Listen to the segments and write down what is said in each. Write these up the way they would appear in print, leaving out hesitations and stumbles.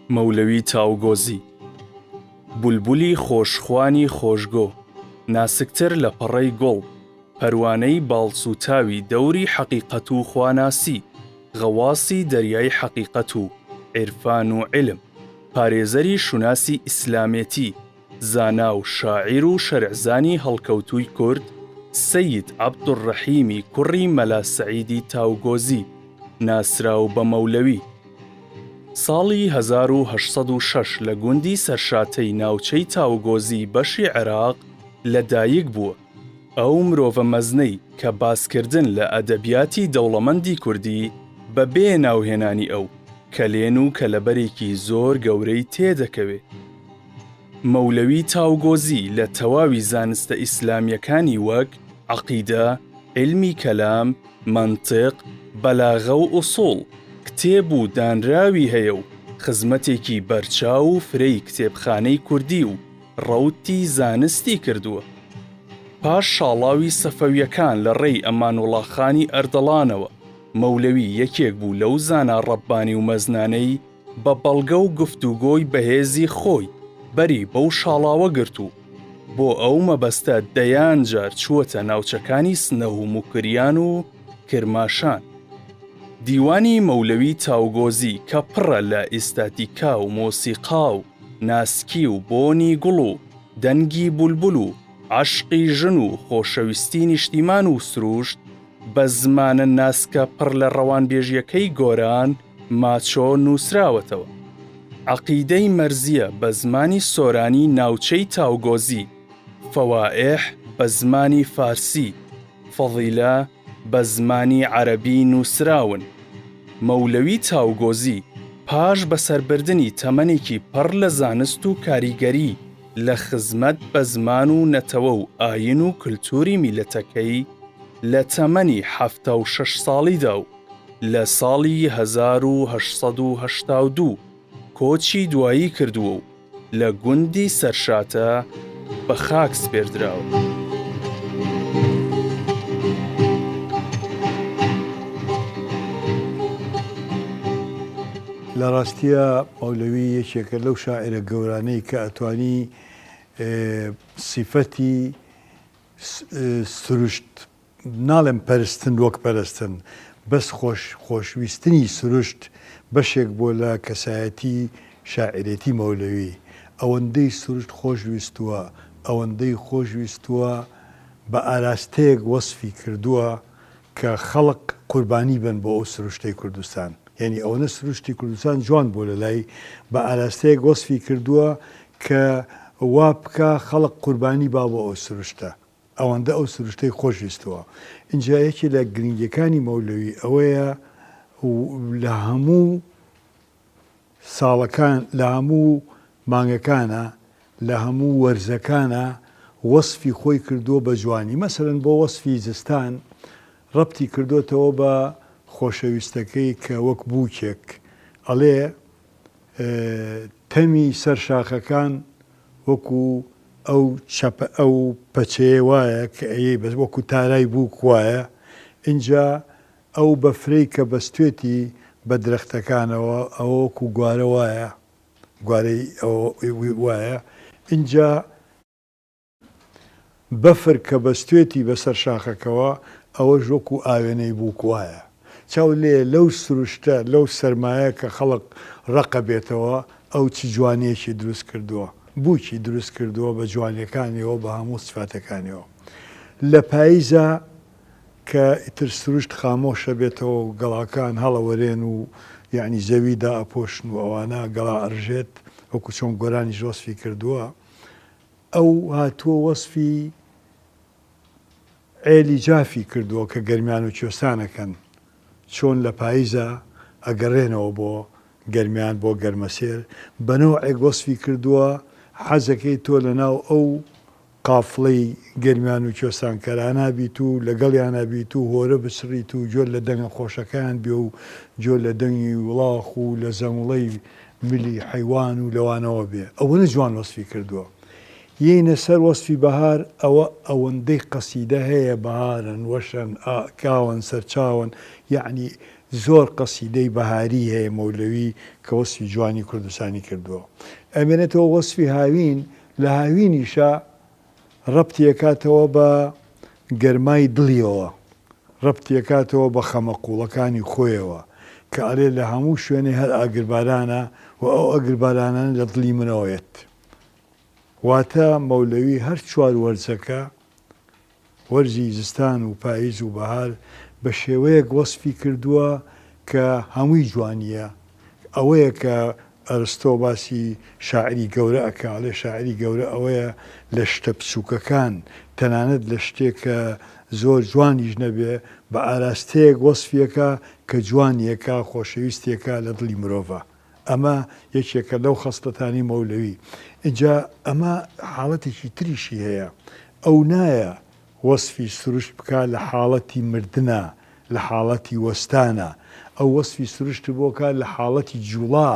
مەولەوی تاوگۆزی، بولبولی خۆشخوانی خۆشگۆ، ناسکتر لە پەڕەی گوڵ، پەروانەی باڵسووتاوی دەوری حەقیقەت و خواناسی، غەواسی دەریای حەقیقەت و عیرفان و عیلم، پارێزەری شوناسی ئیسلامێتی، زانا و شاعیر و شەرعزانی هەڵکەوتووی کورد، سەید عەبدولڕەحیمی کوڕی مەلا سەعیدی تاوگۆزی، ناسراو بە مەولەوی. ساڵی 1806 لە گوندی سەرشاتەی ناوچەی تاوگۆزی بەشی عێراق لە دایک بووە. ئەو مرۆڤە مەزنەی کە باسکردن لە ئەدەبیاتی دەوڵەمەندی کوردی بە بێ ناوهێنانی ئەو، کەلێن و کەلەبەرێکی زۆر گەورەی تێدەکەوێ. مەولەوی تاوگۆزی لە تەواوی زانستە ئیسلامییەکانی وەک، عەقیدە، عیلمی کەلام، مەنتق، بەلاغە و ئوسوڵ، کتێب و دانراوی هەیە و خزمەتێکی بەرچاو و فرەی کتێبخانەی کوردی و ڕەوتی زانستی کردووە. پاش شاڵاوی سەفەوییەکان لە ڕێی ئەمانوڵاخانی ئەردەڵانەوە، مەولەوی یەکێک بوو لەو زانا ڕەببانی و مەزنانەی بە بەڵگە و گفتوگۆی بەهێزی خۆی بەری بەو شاڵاوە گرت و بۆ ئەو مەبەستە دەیان جار چووەتە ناوچەکانی سنە و موکریان و کرماشان. دیوانی مەولەوی تاوگۆزی کە پڕە لە ئیستاتیکا و مۆسیقا و ناسکی و بۆنی گوڵ و دەنگی بولبول و عەشقی ژن و خۆشەویستی نیشتیمان و سروشت بە زمانە ناسکە پڕ لە ڕەوانبێژییەکەی گۆران ماچۆ نووسراوەتەوە. عەقیدەی مەرزیە بە زمانی سۆرانی ناوچەی تاوگۆزی، فەوائح بە زمانی فارسی، فەضیلە بە زمانی عەرەبی نووسراون. مەولەوی تاوگۆزی پاش بەسەربردنی تەمەنێکی پڕ لە زانست و کاریگەری لە خزمەت بە زمان و نەتەوە و ئایین و کلتوری میللەتەکەی لە تەمەنی 76 ساڵیدا و لە ساڵی 1882 کۆچی دوایی کردووە و لە گوندی سەرشاتە بە خاک سپێردراوە. لە ڕاستیا مەولەوی یەکێکە لەو شاعیرە گەورانەی کە ئەتوانی سیفەتی سروشت ناڵێم پەرستن وەک پەرستن بەس خۆش خۆشویستنی سروشت بەشێک بووە لە کەسایەتی شاعیرێتی مەولەوی ئەوەندەی سروشت خۆش ویستووە ئەوەندەی خۆش ویستووە بە ئاراستەیەک وەسفی کردووە کە خەڵک قوربانی بن بۆ ئەو سروشتەی کوردستان یانی ئەوەنە سروشتی کوردستان جوان بووە لەلای بە ئاراستەیەک وەسفی کردووە کە وا بکا خەڵک قوربانی با بۆ ئەو سروشتە ئەوەندە ئەو سروشتەی خۆش ویستووە. ئینجا یەکێ لە گرنگیەکانی مەولەوی ئەوەیە لە هەموو ساڵەکان لە هەموو مانگەکانا لە هەموو وەرزەکانا وەسفی خۆی کردووە بە جوانی مەسەلەن بۆ وەسفی زستان ڕەبتی کردۆتەوە بە خۆشەویستەکەی کە وەک بووکێک ئەڵێ تەمی سەر شاخەکان وەکو ئەو چەپە ئەو پەچەیە وایە کە ئەیەی بەس وەکو تارای بووک وایە ئینجا ئەو بەفرەی کە بەستوێتی بە درەختەکانەوە ئەوە وەکو گوارە وایە گوارەی ئەوە وایە ئینجا بەفر کە بەستوێتی بەسەر شاخەکەوە ئەوەش وەکو ئاوێنەی بووک وایە. چاو لێیە لەو سروشتە، لەو سەرمایە کە خەڵک ڕەقە بێتەوە ئەو چ جوانییەکی دروست کردووە. بووکی دروست کردووە بە جوانییەکانیەوە بە هەموو سیفاتەکانیەوە. لە پاییزا کە ئیتر سروشت خامۆشە بێتەوە و گەڵاکان هەڵەوەرێن و یەعنی زەوی دائەپۆشن و ئەوانە گەڵا ئەڕژێت وەکو چۆن گۆرانیش وەسفی کردووە ئەو هاتووە وەسفی عێلی جافی کردووە کە گەرمیان و کوێستانەکەن چۆن لە پاییزا ئەگەڕێنەوە بۆ گەرمیان بۆ گەرمەسێر بە نەوعێک وەسفی کردووە حەزەکەی تۆ لە ناو ئەو قافڵەی گەرمیان و کوێستانکەرانا بیت و لەگەڵیانا بیت و هۆرە بچڕیت و گوێت لە دەنگە خۆشەکەیان بێ و گوێت لە دەنگی وڵاخ و لە زەنگوڵەی ملی حەیوان و لەوانەوە بێ ئەوەنە جوان وەسفی کردووە یەینە سەر وەسفی بەهار ئەوە ئەوەندەی قەسیدە هەیە بەهارن وەشەن ئا کاوەن سەرچاوەن یەعنی. زۆر قەسیدەی بەهاری هەیە مەولەوی کە وەسفی جوانی کوردستانی کردووە. ئەمێنێتەوە وەسفی هاوین، لە هاوینیشا ڕەبتی ئەکاتەوە بە گەرمای دڵیەوە، ڕەبتی ئەکاتەوە بە خەمە قووڵەکانی خۆیەوە کە ئەڵێ لە هەموو شوێنێ هەر ئاگربارانە و ئەو ئەگربارانانە لە دڵی منەوە یەت. واتە مەولەوی هەر چوار وەرزەکە، وەرزی زستان و پایز و بەهار بە شێوەیەک وەسفی کردووە کە هەمووی جوانییە. ئەوەیە کە ئەرستۆ باسی شاعیری گەورە ئەکا، ئەڵێ شاعیری گەورە ئەوەیە لە شتە بچووکەکان، تەنانەت لە شتێک کە زۆر جوانیش نەبێ، بە ئاراستەیەک وەسفی ئەکا کە جوانییەکە، خۆشەویستییەکە لە دڵی مرۆڤە. ئەمە یەکێکە لەو خەسڵەتانەی مەولەوی. ئینجا ئەمە حاڵەتێکی تریشی هەیە. ئەو نایە وەسفی سروشت بکا لە حاڵەتی مردنا، لە حاڵەتی وەستانا. ئەو وەسفی سروشت بۆ کا لە حاڵەتی جووڵا،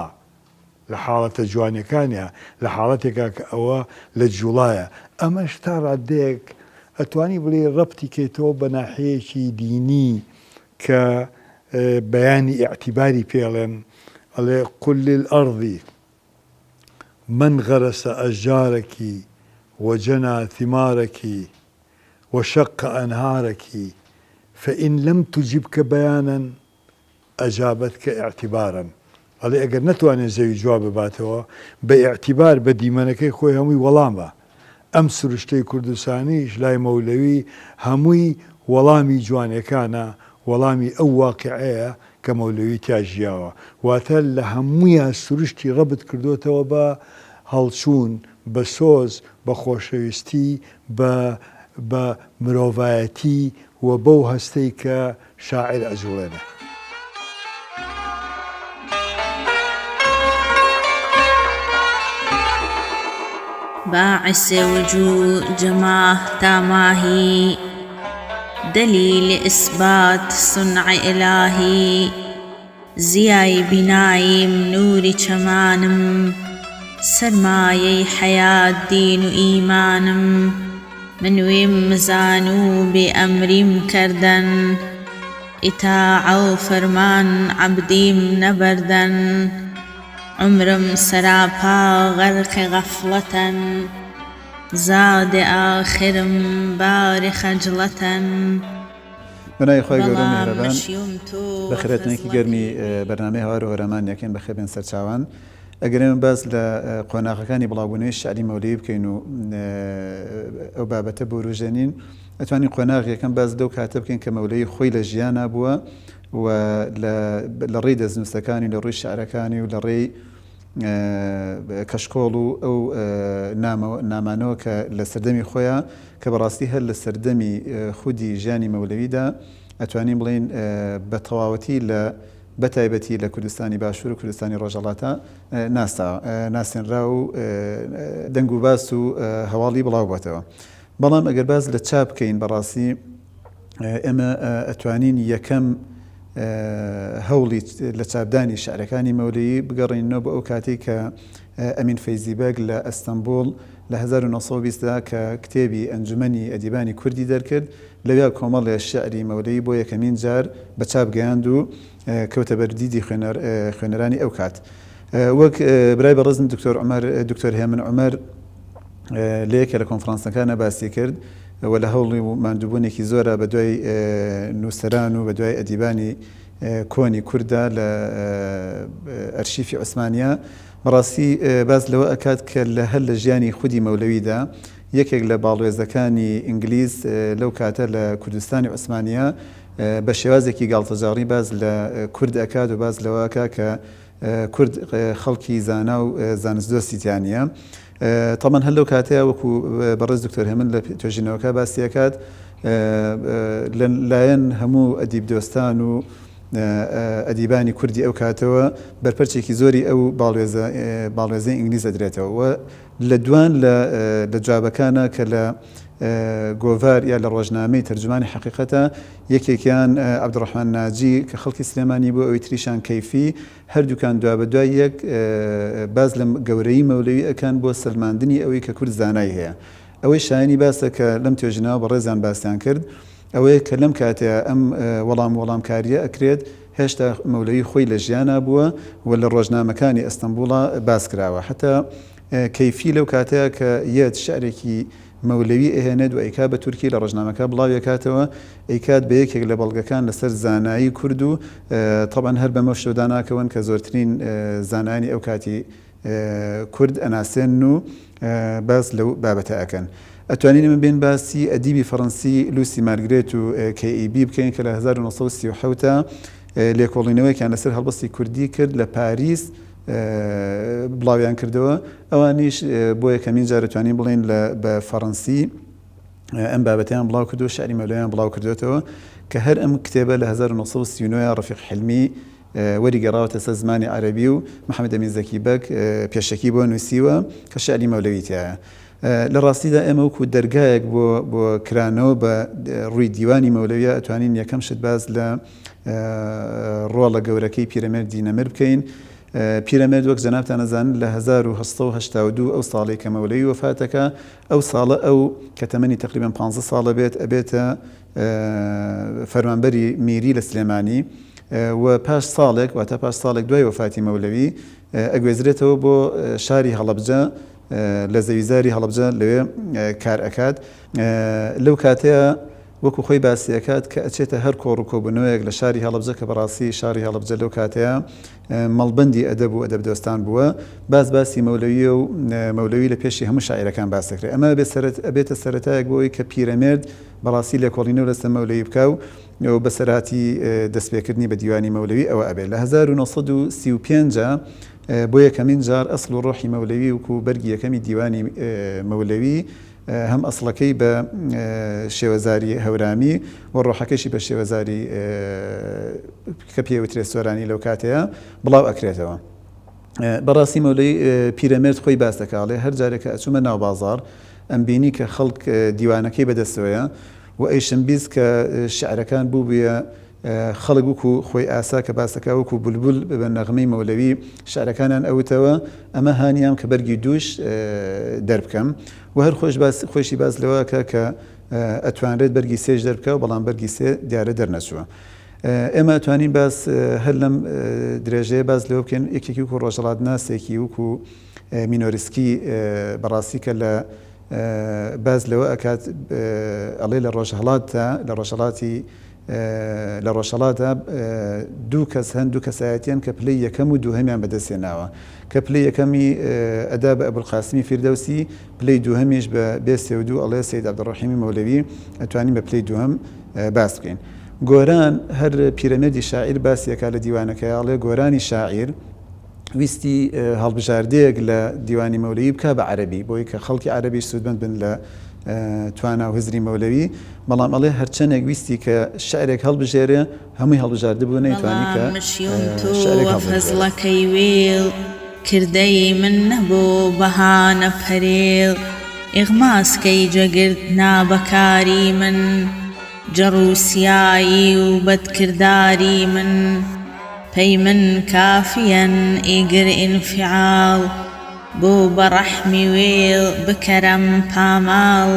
لە حاڵەتە جوانەکانیا، لە حاڵەتێکا کە ئەوە لە جووڵایە. ئەمەش تا ڕاددەیەک ئەتوانی بڵێی ڕەبتی کەیتەوە بە ناحیەیەکی دینی کە بەیانی ئیعتیباری پێ ئەڵێن، ئەڵێ، قل للارض من غرس اشجارک و جنی ثمارک و شق انهارک فان لم تجبک بیانا اجابتک اعتبارا، ئەڵێ ئەگەر نەتوانێ زەوی جواب بباتەوە بە ئیعتیبار بە دیمەنەکەی خۆی هەمووی وەڵامە، ئەم سروشتەی کوردستانیش لای مەولەوی هەمووی وەڵامی جوانێکانە، وەڵامی ئەو واقیعەیە کە مەولەوی تیا ژیاوە. واتە لە هەموویا سروشتی ڕەبت کردۆتەوە بە هەڵچوون، بە سۆز، بە خۆشەویستی، بە بە مرۆڤایەتی و بەو هەستەی کە شاعیر ئەجوڵێنێ. باعث وجود ماه تا ماهی دلیل اثبات صنع الهی زیای بیناییم نوری چمانم سرمایەی حەیات دین و ئیمانم من ویم زانو بی ئەمریم کردن ئیتاعە و فەرمان عەبدیم نەبەردەن عومرم سەراپا غەرقی غەفڵەتەن زاد ئاخرم باری خەجڵەتەن بەناوی خوای گەورە و بەڵام میهرەبان مشیوم تۆ بەخێرهاتنێکی گەرمی فەزڵەکەی. بەرنامەی هەوار و هەورامان یەکەین بەخێر بێن سەرچاوان ئەگەر ئێمە باس لە قۆناغەکانی بڵاوبوونەوەی شعری مەولەوی بکەین و ئەو بابەتە بوروژێنین ئەتوانین قۆناغی یەکەم باس لەو کاتە بکەین کە مەولەوی خۆی لە ژیانا بووە و لە ڕێی دەستنووسەکانی لە ڕووی شعرەکانی و لە ڕێی کەشکۆڵ و ئەو نامانەوە کە لە سەردەمی خۆیان کە بەڕاستی هەر لە سەردەمی خودی ژیانی مەولەویدا ئەتوانین بڵێین بە تەواوەتی لە بە تایبەتی لە کوردستانی باشوور و کوردستانی ڕۆژهەڵاتا ناسێنرا و دەنگ و باس و هەواڵی بڵاو بۆتەوە. بەڵام ئەگەر باس لە چاپ بکەین بەڕاستی ئێمە ئەتوانین یەکەم هەوڵی لە چاپدانی شعرەکانی مەولەوی بگەڕێنینەوە بۆ ئەو کاتەی کە ئەمین فەیزی بەگ لە ئەستەنبوڵ لە 1920 دا کە کتێبی ئەنجومەنی ئەدیبانی کوردی دەرکرد لەویا کۆمەڵێ شعری مەولەوی بۆ یەکەمین جار بە چاپ گەیاند و کەوتە بەر دیدی خوێنەرانی ئەو کات. وەک برای بەڕێزم دکتۆر عومەر دکتۆر هێمن عومەر لە یەکێ لە کۆنفرانسەکانە باسی کرد و لە هەوڵی و ماندووبوونێکی زۆرە بە دوای نووسەران و بە دوای ئەدیبانی کۆنی کورددا لە ئەرشیفی عوسمانیا بەڕاستی باس لەوە ئەکات کە لە هەر لە ژیانی خودی مەولەویدا یەکێک لە باڵوێزەکانی ئینگلیز لەو کاتە لە کوردستانی عوسمانیا بە شێوازێکی گاڵتەجاڕی باس لە کورد ئەکات و باس لەوە ئەکا کە کورد خەڵکی زانا و زانستدۆستی تیا نییە. تەبعەن هەر لەو کاتەیە وەکو بەڕێز دکتۆر هێمن لە توێژینەوەکە باسی ئەکات لە لایەن هەموو ئەدیب دۆستان و ئەدیبانی کوردی ئەو کاتەوە بەرپەرچێکی زۆری ئەو باڵوێزە باڵوێزەی ئینگلیز ئەدرێتەوە و لە دوان لە لە جوابەکانە کە لە گۆڤار یا لە ڕۆژنامەی تەرجومانی حەقیقەتە یەکێکیان عەبدولڕەحمان ناجی کە خەڵکی سلێمانی بوو ئەوی تریشان کەیفی هەردووکان دوابەدوای یەک باس لە گەورەیی مەولەوی ئەکەن بۆ سەلماندنی ئەوەی کە کورد زانای هەیە. ئەوەی شایەنی باسە کە لەم توێژینەوە بەڕێزیان باسیان کرد ئەوەیە کە لەم کاتەیا ئەم وەڵام وەڵامکارییە ئەکرێت. هێشتا مەولەوی خۆی لە ژیانا بووە و لە ڕۆژنامەکانی ئەستەنبوڵا باس کراوە. حەتا کەیفی لەو کاتەیا کە یەت شعرێکی مەولەوی ئەهێنێت و ئەیکا بە تورکی لە ڕۆژنامەکە بڵاوی ئەکاتەوە، ئەیکات بە یەکێک لە بەڵگەکان لەسەر زانایی کورد و تەبعەن هەر بەمەشەوە داناکەون کە زۆرترین زانایانی ئەو کاتی کورد ئەناسێنن و باس لەو بابەتە ئەکەن. ئەتوانین ئێمە بێین باسی ئەدیبی فەڕەنسی لوسی مارگرێت و کەی ئی بی بکەین کە لە 1937 لێکۆڵینەوەیەکیان لەسەر هەڵبەستی کوردی کرد لە پاریس بڵاویان کردەوە. ئەوانیش بۆ یەکەمین جار ئەتوانین بڵێین لە بە فەڕەنسی ئەم بابەتەیان بڵاو کردەوە، شعری مەولەویان بڵاو کردوێتەوە کە هەر ئەم کتێبە لە 1939 ڕەفیق حلمی وەری گەڕاوەتە سەر زمانی عەرەبی و محەمەد ئەمین زەکی بەگ پێشەکی بۆ نووسیوە کە شعری مەولەوی تیایە. لە ڕاستیدا ئێمە وەکوو دەرگایەک بۆ بۆ کرانەوە بە ڕووی دیوانی مەولەویە ئەتوانین یەکەم شت باس لە ڕۆڵە گەورەکەی پیرەمێردی نەمر بکەین. پیرەمێرد وەک جەنابتان ئەزانن لە 1882 ئەو ساڵەی کە مەولەوی وەفات ئەکا ئەو ساڵە ئەو کە تەمەنی تەقریبەن 15 ساڵە بێت ئەبێتە فەرمانبەری میری لە سلێمانی و پاش ساڵێک واتە پاش ساڵێک دوای وەفاتی مەولەوی ئەگوێزرێتەوە بۆ شاری هەڵەبجە لە زەویزاری هەڵەبجە لەوێ کار ئەکات لەو کاتەیە وەکو خۆی باسی ئەکات کە ئەچێتە هەر کۆڕ و کۆبوونەوەیەک لە شاری هەڵەبجە کە بەڕاستی شاری هەڵەبجە لەو کاتەیە مەڵبەندی ئەدەب و ئەدەبدۆستان بووە باس باسی مەولەویە و مەولەوی لە پێشی هەموو شاعیرەکان باس دەکرێت ئەمە ئەبێتە سەرەتایەک بۆ ئەوەی کە پیرەمێرد بەڕاستی لێکۆڵینەوە لەسەر مەولەوی بکا و بەسەرهاتی دەستپێکردنی بە دیوانی مەولەوی ئەوە ئەبێت لە 1935 بۆ یەکەمین جار ئەسڵ و ڕۆحی مەولەوی وکو بەرگی یەکەمی دیوانی مەولەوی هەم ئەسڵەکەی بە شێوەزاری هەورامی و ڕۆحەکەشی بە شێوەزاری کە پێی وترێت سۆرانی لەو کاتەیە بڵاو ئەکرێتەوە. بەڕاستی مەولەوی پیرەمێرد خۆی باس دەکا ئەڵێ هەر جارێک کە ئەچوومە ناو بازاڕ ئەمبینی کە خەڵک دیوانەکەی بەدەستەوەیە و ئەیشم بیست کە شیعرەکان بووبوویە خەڵک وەکو خۆی ئاسا کە باس دەکا وەکو بولبول بە نەغمەی مەولەوی شیعرەکانیان ئەوتەوە ئەمە هانیام کە بەرگی دووش دەربکەم و هەر خۆش باس خۆیشی باس لەوە کە کە ئەتوانرێت بەرگی سێش دەربکە بەڵام بەرگی سێ دیارە دەرنەچووە. ئێمە ئەتوانین باس هەر لەم درێژەیە باس لەوە بکەین یەکێکی وەکو ڕۆژهەڵاتناسێکی وەکو مینۆرسکی بەڕاستی کە لە باس لەوە ئەکات ئەڵێ لە ڕۆژهەڵاتدا لە ڕۆژهەڵاتی لە ڕۆژهەڵاتدا دوو کەس هەن دوو کەسایەتیان کە پلەی یەکەم و دووهەمیان بەدەست هێناوە کە پلەی یەکەمی ئەدا بە ئەبولقاسمی فیردەوسی پلەی دووهەمیش بە بێ سێ و دوو ئەڵێ سەید عەبدولڕەحیمی مەولەوی ئەتوانین بە پلەی دووهەم باس بکەین. گۆران، هەر پیرەمێردی شاعیر باسی ئەکا لە دیوانەکەیا ئەڵێ گۆرانی شاعیر ویستی هەڵبژاردەیەک لە دیوانی مەولەوی بکا بە عەرەبی بۆی کە خەڵکی عەرەبیش سوودمەند بن لە توانا و هزری مەولەوی بەڵام ئەڵێ هەرچەندێک ویستی کە شعرێک هەڵبژێرێ هەمووی هەڵبژاردبوو نەیتوانی کە بەڵام مشیوم تۆ شعرێک وە هەڵبژێرێت. فەزڵەکەی وێڵ کردەی من نەبۆ بەهانە پەرێڵ ئیغماز کەی جەگرد نابەکاری من جەڕ و سیایی و بەدکرداری من پەی من کافیەن ئیگر ئینفعاڵ بۆ بە ڕەحمی وێڵ بکەرەم پاماڵ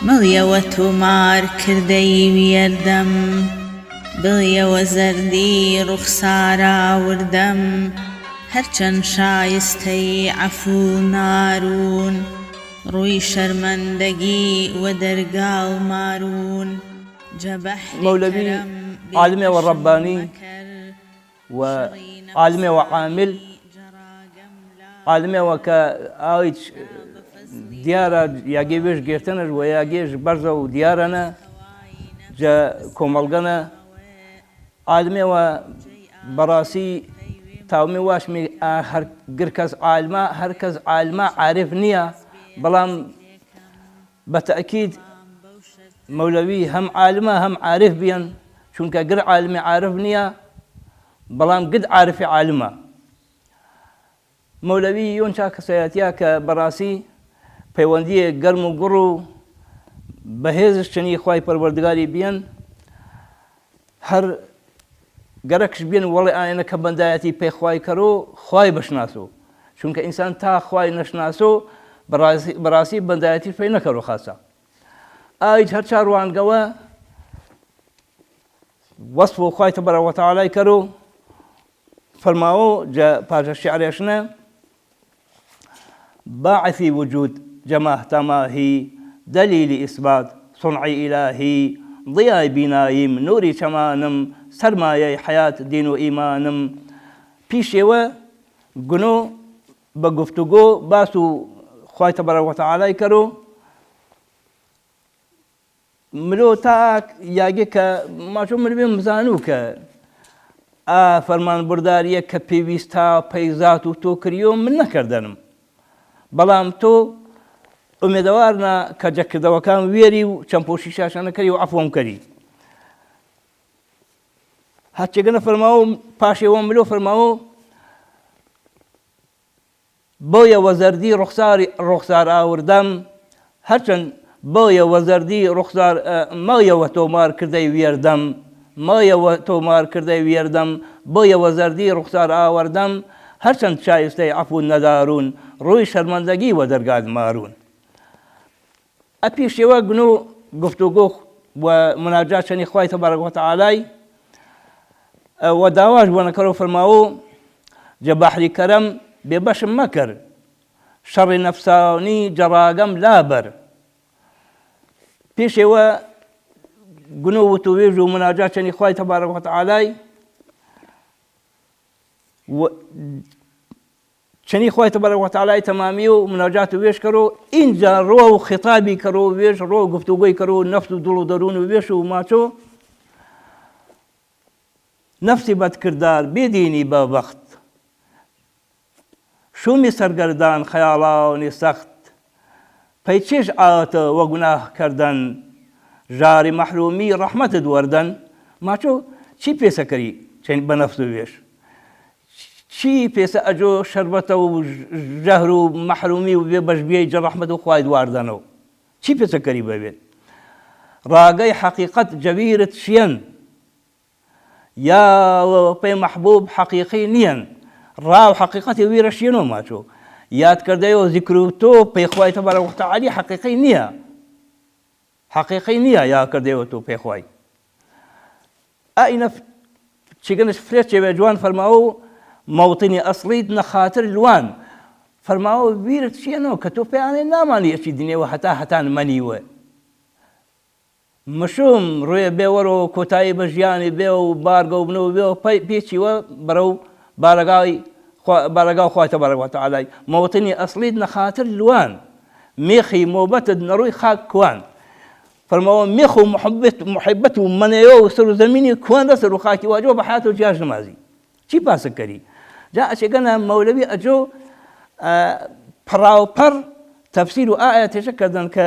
مڵیەوە تۆمار کردەی ویەردەم بڵیەوە زەردی ڕوخسارا وردەم هەرچەن شایستەی عەفو نارون ڕووی شەرمەندەگی وە دەرگاو مارون جە بەحری مەولەوی کەرەم بێ عالمێ وە پەشم ڕەبانی مەکەر و شەڕی عالمێ وە نەفسم عامل مەکەر عالمێ وە کە ئایچ تا بە فەزڵی دیارە ڕەحمی یاگێ وێش گێرتەنەش وە یاگێش بەرزە و دیارەنە هەوای جە نەفس کۆمەڵگەنە بسمەوە عالمێ وە بەڕاسی تاومێ واشمی هەر گر کەس عالمە هەر کەس عالمە عارف نییە بەڵام بە تەئکید مەولەوی هەم عالمە هەم عارف بیەن چونکە گر عالمی عارف نییە بەڵام گد عارفی عالمە. مەولەوی یۆنچا کەسایەتیە کە بەڕاسی پەیوەندیێ گەرم و گوڕ و بەهێزش چنی خوای پەروەردگاری بیەن هەر گەرەکش بیەن وەڵێ ئاینە کە بەندایەتی پێ خوای کەرۆ خوای بشناسۆ چونکە ئینسان تا خوای نەشناسۆ بەڕاستی بەندایەتی پێ نەکەرۆ خاسە ئایج هەرچا ڕوانگەوە. وەسف و خوای تبارک و تعالی کەرو فەرماوە جە پاژە شعرێشنە باعثی وجود جەماه تاماهی دەلیلی ئیسبات صنعی ئیلاهی ضیای بیناییم نوری چەمانم سەرمایەی حەیات دین و ئیمانم پیشێوە گنۆ بە گفتوگۆ باس و خوای تبارک و تعالی کەرو مرۆ تا یاگێ کە ماچۆ مروێ مزانوو کە ئا فەرمانبرداریە کە پێویستا پەی زات و تۆ کریۆ من نەکردنم بەڵام تۆ ئومێدەوارنا کە جەکردەوەکان وێری و چەمپۆشی شاشانەکەری و عەفوەم کەری هەرچێگەنە فەرماوە پاشێوە ملۆ فەرماوە بۆیە وە زەردی ڕوخساری ڕوخسار ئاوردەم هەرچەند بۆیە وە زەردی ڕوخسار مایە وە تۆمار کردەی ویەردەم مایە وە تۆمار کردەی ویەردەم بۆیە وە زەردی ڕوخسار ئاوەردەم هەرچەند شایستەی عەفوو نەدارون ڕووی شەرمەندەگی وە دەرگاد مارون ئەپی شێوە گنو گفتوگو و مناجات چەنی خوای تبارک و تعالی و داواش بۆ نەکەرو فەرماوو جە بەحری کەرەم بێ بەشم مەکەر شەڕی نەفسانی جەڕاگەم لابەر پێشێوە گنو وتوێژ و مناجات چەنی خوای تبارک و تعالی و چەنی خوای تبارک و تعالی تەمامی و مناجات و وێژ کەرو ئینجا ڕۆ و خیتابی کەرو وێژ ڕۆ و گفتوگۆی کەرو نەفس و دڵ و دەروون و وێش و ماچۆ نەفسی بەدکردار بێ دینی بە بەخت شومی سەرگەردان خەیاڵانی سەخت پەی چێژ ئاتە وە گوناه کردن ژاری مەحرومی ڕەحمەتت وەردەن ماچۆ چی پێسەکەری چەند بە نەفس و وێش چی پێسە ئەجۆ شەربەتە و ژەهر و مەحرومی و بێ بەش بیەی جە ڕەحمەت و خوای دواردەنەو چی پێسە کەری بەوێت ڕاگەی حەقیقەت جەویرت شیەن یا پێ مەحبوب حەقیقی نیەن ڕاو حەقیقەتی ویرە شیەنۆ ماچۆ یاد کردەیەوە زیکر و تۆ پێ خوای تەبارک وتعالی حەقیقی نییە حەقیقی نییە یا کردەیەوە تۆ پێ خوای ئاینە چیگەنش فرە چێوێ جوان فەرماوە و مەوتنی ئەسڵیت نە خاتر لوان فەرماوە ویرت چیەنەوە کە تۆ پێیانێ نامانی ئەچی دنێوە هەتا هەتان مەنیوە مشوم ڕوێ بێوەرۆ کۆتایی بە ژیانی بێ و بارگە و بنەوە بێ و پێچیوە بەرەو بارەگای بارەگا و خوای تبارک و تعالی مەوتنی ئەسڵیت نە خاتر لوان مێخی مۆبەتت نەڕووی خاک کوان فەرماوە مێخ و محبت محبت و مەنەیۆ و سەر و زەمینی کوان دە سەر و خاکی واجۆ بە حیات و جیاش نمازی چی پاسک کەری جا ئەچێگەنە مەولەوی ئەجۆ پەڕاوپەڕ تەفسیر و ئاەتێشە کردن کە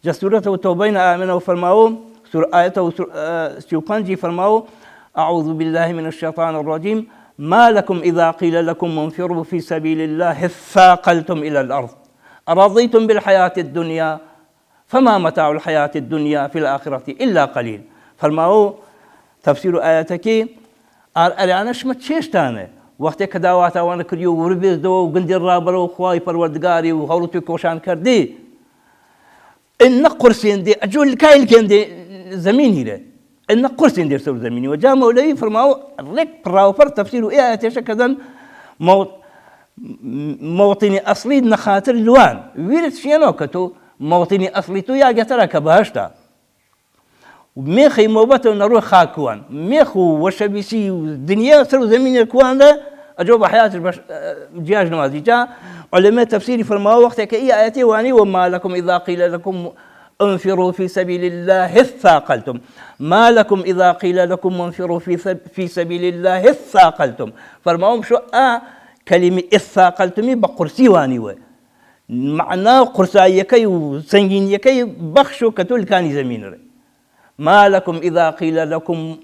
جە سورەتە و تەوبەینە ئامنە و فەرماوە سور ئاەتە و 35 فەرماوە أعوذ بالله من الشيطان الرجيم ما لكم إذا قيل لكم انفروا في سبيل الله اثاقلتم إلى الأرض أرضيتم بالحياة الدنيا فما متاع الحیاة الدنیا فی الآخرە الا قلیل فەرماوە تەفسیر و ئایەتەکی ئار ئەرانە شمە چێشتانە وەختێ کە داواتاوانە کردی و وربێزدەوە و گندی ڕابەرە و خوای پەروەردگاری و هەوڵ تێکۆشان کردی ئنە قورسێندێ ئەجۆ لکای لکێندێ زەمینی رێ ئنە قورسێندێ سەر زەمینی و جا مەولەوی فەرماوە ڕێک پڕاوپڕ تەفسیر و ئێ ئایەتێشە کردن مەوتینی ئەسڵی نەخاتر لوان ویرت شێنەوە کە تۆ مەوتینی ئەسڵی تۆ یاگەتەرە کە بەهەشتە مێخی مۆبەتە نەڕووی خاکوان مێخ و وەشەبیسی و دنیا سەر و زەمینێ کواندا ئەجۆ بە حیاتش بەش جیاش نمازی جا علماء تفسیری فەرماوە وەختێک کە ئی ئاەتی وانی وما لكم إذا قيل لكم انفروا في سبيل الله اثاقلتم ما لكم إذا قيل لكم انفروا في في سبيل الله اثاقلتم فەرماوم شو ئا کەلیمی اثاقلتمی بە قورسی وانیوە مەعنا قورساییەکەی و سەنگینیەکەی بەخش و کە تۆ لکانی زەمین ڕێ ما لكم إذا قيل لكم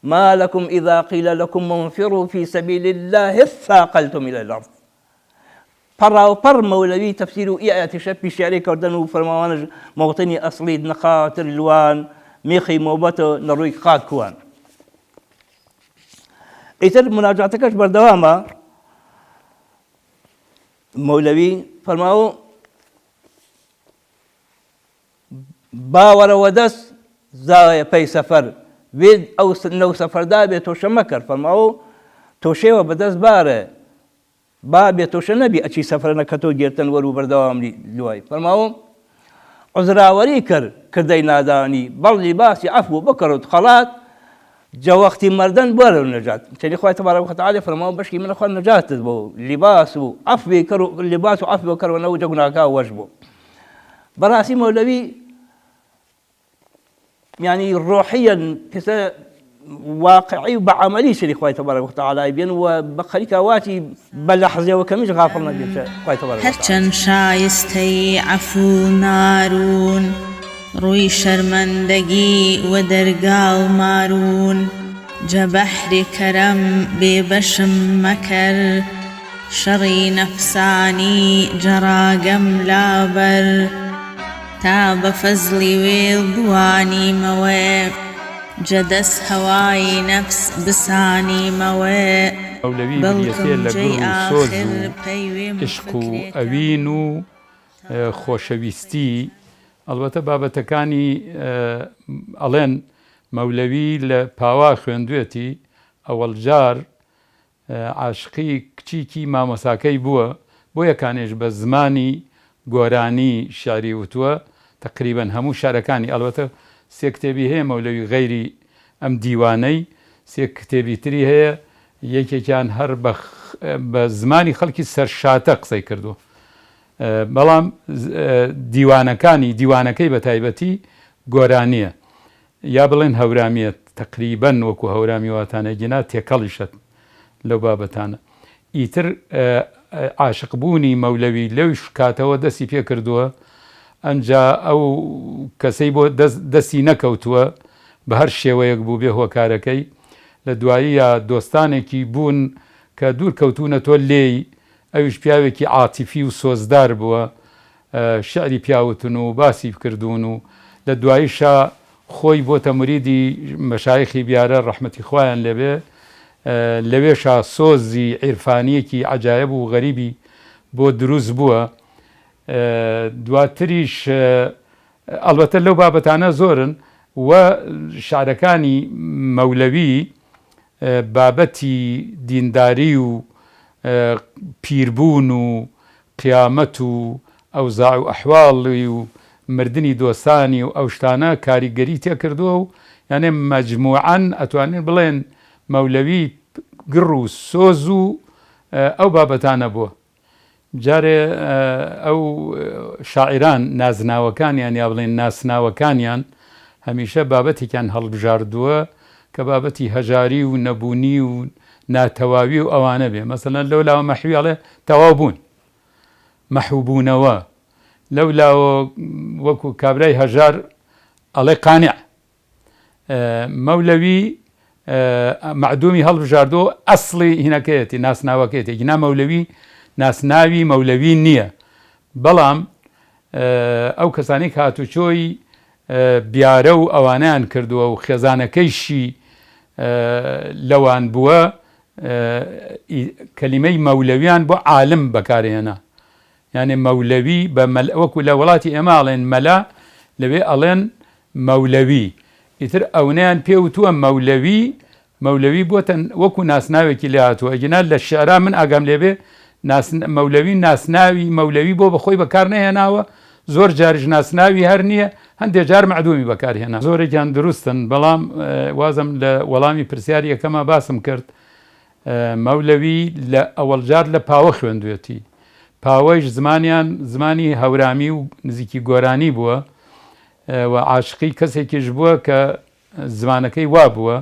ما لكم إذا قيل لكم انفروا في سبيل الله اثاقلتم إلى الأرض پەڕاوپەڕ مەولەوی تەفسیر و ئی ئایەتیشە پیشیارەی کردن و فەرماوانش مەوتنی ئەسڵی نەخاتر لوان میخی مۆبەتە نەڕووی خاک کوان ئیتر مناجاتەکەش بەردەوامە مەولەوی فەرماوە باوەرە وەدەس زایە پەی سەفەر. وێ ئەو نەو سەفەردا بێ تۆشە مەکەر فەرماوە تۆشێوە بەدەست بارە با بێ تۆشە نەبی ئەچی سەفرە نەکەتۆ گێرتن وەر و بەردەوام لوای فەرماوە عوزراوەری کەر کردەی نادانی بەڵ لیباسی عەفو بکەرت خەڵات جە وەختی مردن بەرەو نەجات چنی خوای تبارک و تعالی فەرماوە بەشکی من خوا نەجاتت بۆ لیباس و عەفوی کەر و لیباس و عەفو کەر و نەو جە گوناکا وەش بۆ بەڕاستی مەولەوی یانی ڕۆحیەن کەسە واقعی و بە عەمەلی سەری خوای تبارک و تعالی بێن و بە خەریکە واتی بە لەحزەوە کەمیش غافڵ نەبێت خوای تبارک و تعالی. هەرچەن شایستەی عەفو نارون ڕووی شەرمەندەگی وە دەرگاو مارون جە بەحری کەرەم بێ بەشم مەکەر شەڕی نەفسانی جەڕاگەم لابەر. تا بە فەزڵی وێڵ بوانیمەوە جە دەس هەوای نەفس بسانیمەوە. مەولەوی بەڵکم بریتیە لە جێی گوڕ و سۆز ئاخر و پەیوێم عشق و فکرێکم ئەوین و تا خۆشەویستی، ئەڵبەتە بابەتەکانی ئەڵێن مەولەوی لە پاوا خوێندوێتی ئەوەڵجار عاشقی کچیکی مامۆساکەی بووە، بۆ یەکانێش بە زمانی گۆرانی شیعری وتووە، تەقریبەن هەموو شیعرەکانی، ئەڵبەتە سێ کتێبی هەیە مەولەوی غەیری ئەم دیوانەی، سێ کتێبی تری هەیە، یەکێکیان هەر بە بە زمانی خەڵکی سەرشاتە قسەی کردووە، بەڵام دیوانەکانی، دیوانەکەی بە تایبەتی گۆرانییە. یا بڵێن هەورامیە تەقریبەن وەکو هەورامی واتانە گینا تێکەڵیشە لەو بابەتانە ئیتر عاشق بوونی مەولەوی لەوش کاتەوە دەستی پێ کردووە ئەمجا ئەو کەسەی بۆ دەستی نەکەوتووە بە هەر شێوەیەک بوو بێ هۆکارەکەی لە دواییە دۆستانێکی بوون کە دوور کەوتوونەتۆ لێی ئەویش پیاوێکی عاتیفی و سۆزدار بووە شیعری پیاوتن و باسی کردوون و لە دواییشا خۆی بۆتە موریدی مەشایخی بیارە ڕەحمەتی خوایان لێ بێ لەوێشا سۆزی عیرفانیەکی عەجایەب و غەریبی بۆ دروست بووە دواتریش ئەڵبەتە لەو بابەتانە زۆرن و شعرەکانی مەولەوی بابەتی دینداری و پیربوون و قیامەت و ئەوزاع و ئەحواڵی و مردنی دۆستانی و ئەو شتانە کاریگەری تێکردووە و یانێ مەجموعەن ئەتوانین بڵێن مەولەوی گڕ و سۆز و ئەو بابەتانە بووە. جارێ ئەو شاعیران نازناوەکانیان یا بڵێن ناسناوەکانیان هەمیشە بابەتێکیان هەڵبژاردووە کە بابەتی هەژاری و نەبوونی و ناتەواوی و ئەوانە بێ مەسەلەن لەو لاوە مەحوی ئەڵێ تەواو بوون مەحو بوونەوە لەو لاوە وەکو کابرای هەژار ئەڵێ قانع مەولەوی مەعدومی هەڵبژاردووە و ئەسڵی هینەکەیەتی ناسناوەکەیەتی گینا مەولەوی ناسناوی مەولەوی نییە بەڵام ئەو کەسانی کە هاتوچۆی بیارە و ئەوانیان کردووە و خێزانەکەیشی لەوان بووە کەلیمەی مەولەویان بۆ عالم بەکارهێنا یانێ مەولەوی بە مەل وەکو لە وڵاتی ئێمە ئەڵێن مەلا لەوێ ئەڵێن مەولەوی ئیتر ئەونەیان پێ وتووە مەولەوی مەولەوی بۆتە وەکو ناسناوێکی لێ هاتووە ئەگینا لە شعرا من ئاگام لێ بێ ناس مەولەوی ناسناوی مەولەوی بۆ بەخۆی بەکار نەهێناوە زۆر جاریش ناسناوی هەر نییە هەندێ جار مەعدومی بەکار هێنا زۆرێکیان دروستن بەڵام وازم لە وەڵامی پرسیاری یەکەما باسم کرد مەولەوی لە ئەوەڵجار لە پاوە خوێندوێتی. پاوەیش زمانیان زمانی هەورامی و نزیکی گۆرانی بووە و عاشقی کەسێکیش بووە کە زمانەکەی وا بووە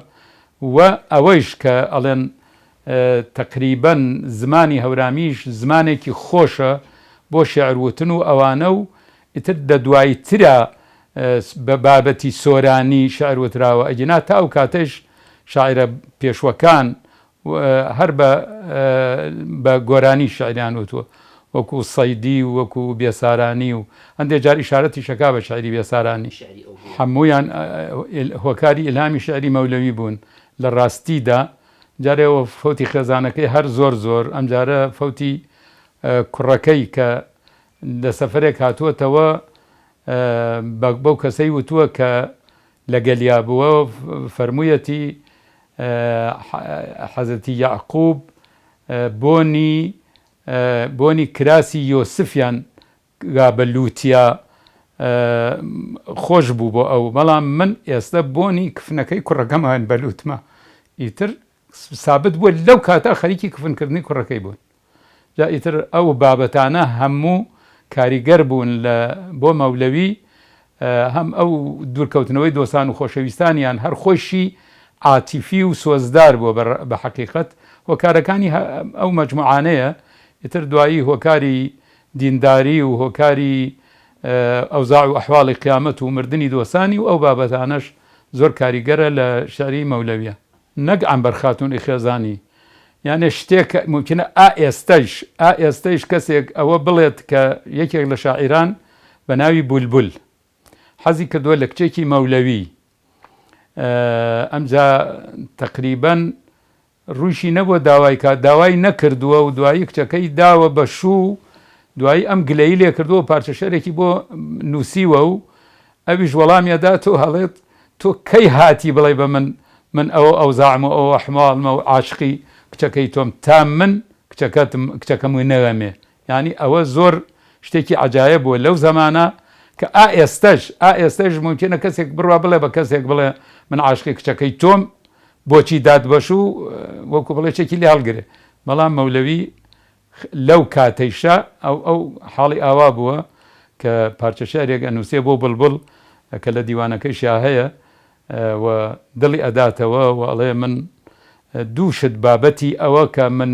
و ئەوەیش کە ئەڵێن تەقریبەن زمانی هەورامیش زمانێکی خۆشە بۆ شێعر وتن و ئەوانە و ئیتر دە دوایترا بە بابەتی سۆرانی شیعر وتراوە، ئەگینا تا ئەو کاتەیش شاعیرە پێشوەکان هەر بە بە گۆرانی شیعریان وتووە، وەکوو سەیدی و وەکوو بێسارانی و هەندێ جار ئیشارەتیش ئەکا بە شیعری بێسارانی. هەموویان هۆکاری ئیلهامی شیعری مەولەوی بوون. لە ڕاستیدا جارێ فەوتی خێزانەکەی هەر زۆر زۆر، ئەمجارە فەوتی کوڕەکەی کە لە سەفەرێک هاتووەتەوە بەو کەسەی وتووە کە لەگەلیا بووە فەرموویەتی حەزرەتی یەعقوب بۆنی بۆنی کراسی یۆسفیان گا بە لوتیا خۆش بوو بۆ ئەو بەڵام من ئێستا بۆنی کفنەکەی کوڕەکەمان بە لوتمە ئیتر سابت بووە لەو کاتە خەریکی کفنکردنی کوڕەکەی بوون جا ئیتر ئەو بابەتانە هەموو کاریگەر بوون لە بۆ مەولەوی هەم ئەو دوورکەوتنەوەی دۆستان و خۆشەویستانیان هەر خۆیشی عاتیفی و سۆزدار بووە بە حەقیقەت هۆکارەکانی ئەو مەجموعانەیە ئیتر دوایی هۆکاری دینداری و هۆکاری ئەوزاع و ئەحواڵی قیامەت و مردنی دۆستانی و ئەو بابەتانەش زۆر کاریگەرە لە شعری مەولەویە. نەک عەنبەر خاتوونی خێزانی یانێ شتێک مومکینە ئا ئێستەش ئا ئێستەیش کەسێک ئەوە بڵێت کە یەکێک لە شاعیران بە ناوی بولبول حەزی کردووە لە کچێکی مەولەوی ئەمجا تەقریبەن ڕوویشی نەبووە داوای کا داوای نەکردووە و دوایی کچەکەی داوە بە شوو دوایی ئەم گلەیی لێ کردووە و پارچە شعرێکی بۆ نووسیوە و ئەویش وەڵامی ئەداتەوە ئەڵێت تۆ کەی هاتی بڵێ بە من من ئەوە ئەوزاعم و ئەوە ئەحواڵمە و عاشقی کچەکەی تۆم تا من کچەکەتم کچەکەم نەوەمێ یانی ئەوە زۆر شتێکی عەجایب بووە لەو زەمانە کە ئا ئێستەش ئا ئێستەش مومکینە کەسێک بڕوا بڵێ بە کەسێک بڵێ من عاشقی کچەکەی تۆم بۆچی داد بەش و وەکو بڵێ چێکی لێ هەڵگرێ بەڵام مەولەوی لەو کاتەیشا ئەو ئەو حاڵی ئاوا بووە کە پارچە شعرێک ئەنووسێ بۆ بڵبڵ کە لە دیوانەکەیشا هەیە و دڵی ئەداتەوە و ئەڵێ من دوو شت بابەتی ئەوە کە من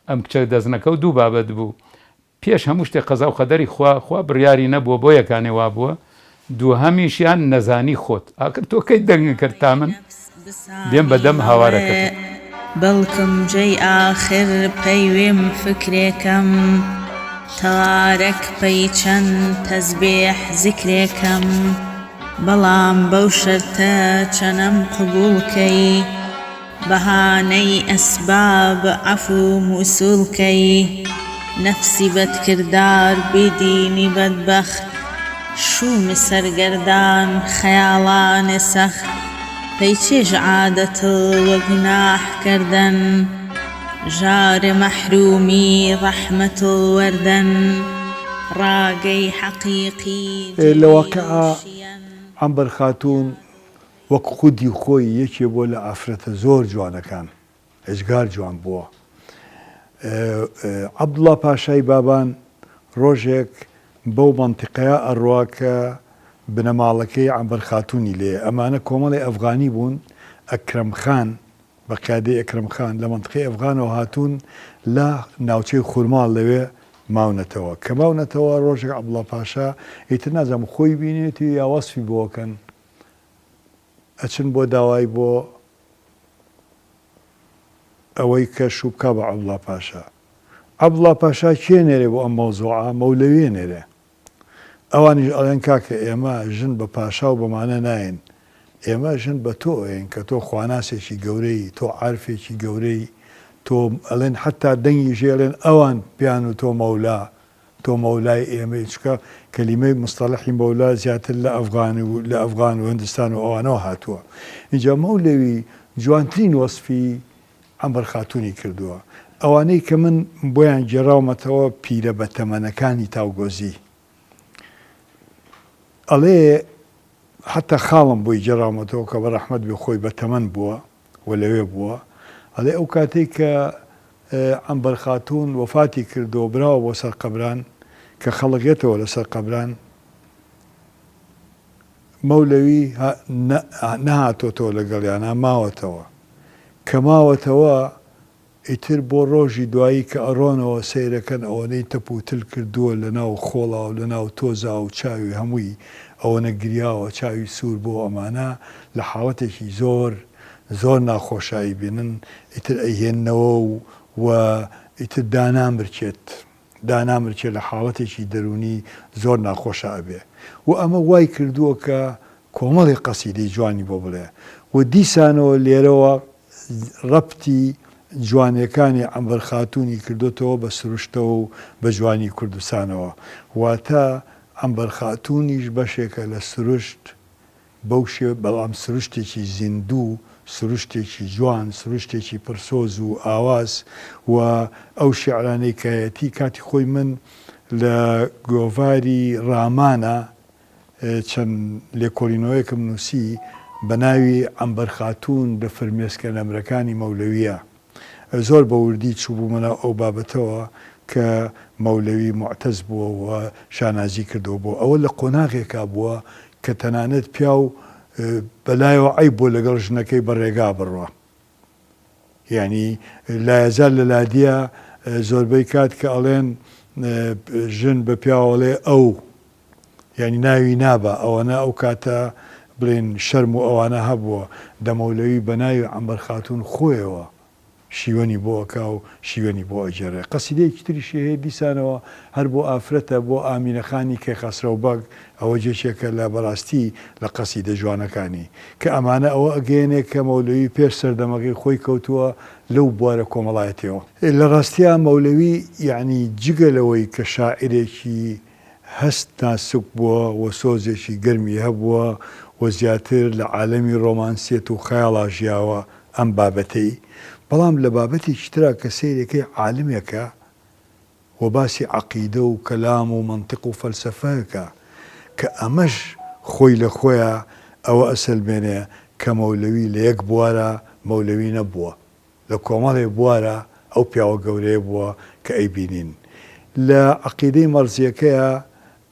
ئەم کچە دەستنەکەو دوو بابەت بوو پێش هەموو شتێک قەزا و قەدەری خوا، خوا بڕیاری نەبووە بۆ یەکانێ وابووە، دووهەمیشیان نەزانی خۆت، ئاخر تۆ کەی دەنگت کرد تا من بێم بە دەم هاوارەکەتەوە. بەڵکم جەی ئاخر پەیوێم فکرێکەم تەوارەک پەی چەن تەزبێح زیکرێکەم بەڵام بەو شەرتە چەنەم قبوڵ کەی. بەهانەی ئەسباب عەفو موسوڵ کەی نەفسی بەدکردار بی دینی بەدبەخت شووم سەرگەردان خەیاڵان سەخت پەی چێژ عادەت وە گوناح کەردەن ژار مەحرومی ڕەحمەت وەردەن ڕاگەی حەقیقی لە جەلیل واقیعا شیەن. عەمبەر خاتوون وەک خودی خۆی یەکێ بووە لە ئافرەتە زۆر جوانەکان، ئێجگار جوان بووە. عەبدوڵا پاشای بابان ڕۆژێک بەو مەنتیقەیا ئەڕوا کە بنەماڵەکەی عەمبەر خاتوونی لێیە. ئەمانە کۆمەڵێ ئەفغانی بوون، ئەکرەم خان بە قیادەی ئەکرەم خان لە مەنتیقەی ئەفغانەوە هاتوون لە ناوچەی خورماڵ لەوێ ماونەتەوە. کە ماونەتەوە ڕۆژێک عەبدوڵا پاشا ئیتر نازانم خۆی بینیوێتی یا وەسفی بۆ ئەکەن، ئەچن بۆ داوای بۆ ئەوەی کە شوو بکا بە عەبدوڵا پاشا. عەبدوڵا پاشا کێ نێرێ بۆ ئەم مەوزوعە؟ مەولەویێ نێرێ. ئەوانیش ئەڵێن کاکە ئێمە ژن بە پاشا و بەمانە نایەین. ئێمە ژن بە تۆ ئەیەین کە تۆ خواناسێکی گەورەی، تۆ عارفێکی گەورەی، تۆ ئەڵێن حەتا دەنگیش ئەڵێن ئەوان پێیان وتووە مەولا. تۆ مەولای ئێمەی چونکە کەلیمەی مستەڵەحی مەولا زیاتر لە ئەفغان و لە ئەفغان و هندستان و ئەوانەوە هاتووە ئینجا مەولەوی جوانترین وەسفی عەمبەر خاتوونی کردووە ئەوانەی کە من بۆیان گێڕاومەتەوە پیرە بەتەمەنەکانی تاوگۆزی ئەڵێ حەتا خاڵم بۆی گێڕاومەتەوە کە بە ڕەحمەت بێ خۆی بەتەمەن بووە و لەوێ بووە ئەڵێ ئەو کاتەی کە عەمبەر خاتوون وەفاتی کردو براوە بۆ سەر قەبران کە خەڵک یەتەوە لەسەر قەبران مەولەوی نەهاتۆتەوە لەگەڵیانا ماوەتەوە کە ماوەتەوە ئیتر بۆ ڕۆژی دوایی کە ئەڕۆنەوە سەیرەکەن ئەوەنەی تەپ و تل کردووە لەناو خۆڵا و لەناو تۆزا و چاوی هەمووی ئەوەنە گریاوە چاوی سوور بۆ ئەمانە لە حاڵەتێکی زۆر زۆر ناخۆشە ئەیبینن ئیتر ئەیهێننەوە و و ئیتر دانامرکێت دانامرکێت لە حاڵەتێکی دەروونی زۆر ناخۆشا ئەبێ و ئەمە وای کردووە کە کۆمەڵی قەسیدەی جوانی بۆ بڵێ و دیسانەوە لێرەوە ڕەبتی جوانیەکانی عەمبەر خاتوونی کردۆتەوە بە سروشتەوە و بە جوانی کوردستانەوە واتە عەمبەر خاتوونیش بەشێکە لە سروشت. بەو شێ بەڵام سروشتێکی زیندوو، سروشتێکی جوان، سروشتێکی پڕ سۆز و ئاواز و ئەو شیعرانەی کە هەیەتی کاتی خۆی من لە گۆڤاری ڕامانە چەند لێکۆڵینەوەیەکم نووسی بە ناوی عەمبەر خاتوون لە فرمێسکە نەمرەکانی مەولەوییە. زۆر بە وردی چووبوومە ناو ئەو بابەتەوە کە مەولەوی موعتەز بووە و شانازی کردووە بۆ ئەوە لە قۆناغێکا بووە کە تەنانەت پیاو بە لایەوە عەیب بووە لەگەڵ ژنەکەی بە ڕێگا بڕوا. یانی لایەزار لە لادیە زۆربەی کات کە ئەڵێن ژن بە پیاو ئەڵێ ئەو یانی ناوی نابا ئەوەنە ئەو کاتە بڵێن شەرم و ئەوانە هەبووە دە مەولەوی بە ناوی عەمبەر خاتوون خۆیەوە شیوەنی بۆ ئەکا و شیوەنی بۆ ئەگێڕێ. قەسیدەیەکی تریشی هەیە دیسانەوە هەر بۆ ئافرەتە بۆ ئامینە خانی کەیخەسرەو بەگ ئەوەش یەکێکە لە بەڕاستی لە قەسیدە جوانەکانی. کە ئەمانە ئەوە ئەگەیەنێ کە مەولەوی پێش سەردەمەکەی خۆی کەوتووە لەو بوارە کۆمەڵایەتیەوە. لە ڕاستیا مەولەوی یەعنی جگە لەوەی کە شاعیرێکی هەست ناسک بووە و سۆزێکی گەرمی هەبووە و زیاتر لە عالەمی ڕۆمانسیەت و خەیاڵا ژیاوە ئەم بابەتەی، بەڵام لە بابەتێکی ترا کە سەیرەکەی عالمێکە و باسی عەقیدە و کەلام و مەنتق و فەلسەفەکە کە ئەمەش خۆی لە خۆیا ئەوە ئەسەلمێنێ کە مەولەوی لە یەک بوارا مەولەوی نەبووە. لە کۆمەڵێ بوارا ئەو پیاوە گەورەیە بووە کە ئەیبینین. لە عەقیدەی مەرزیەکەیا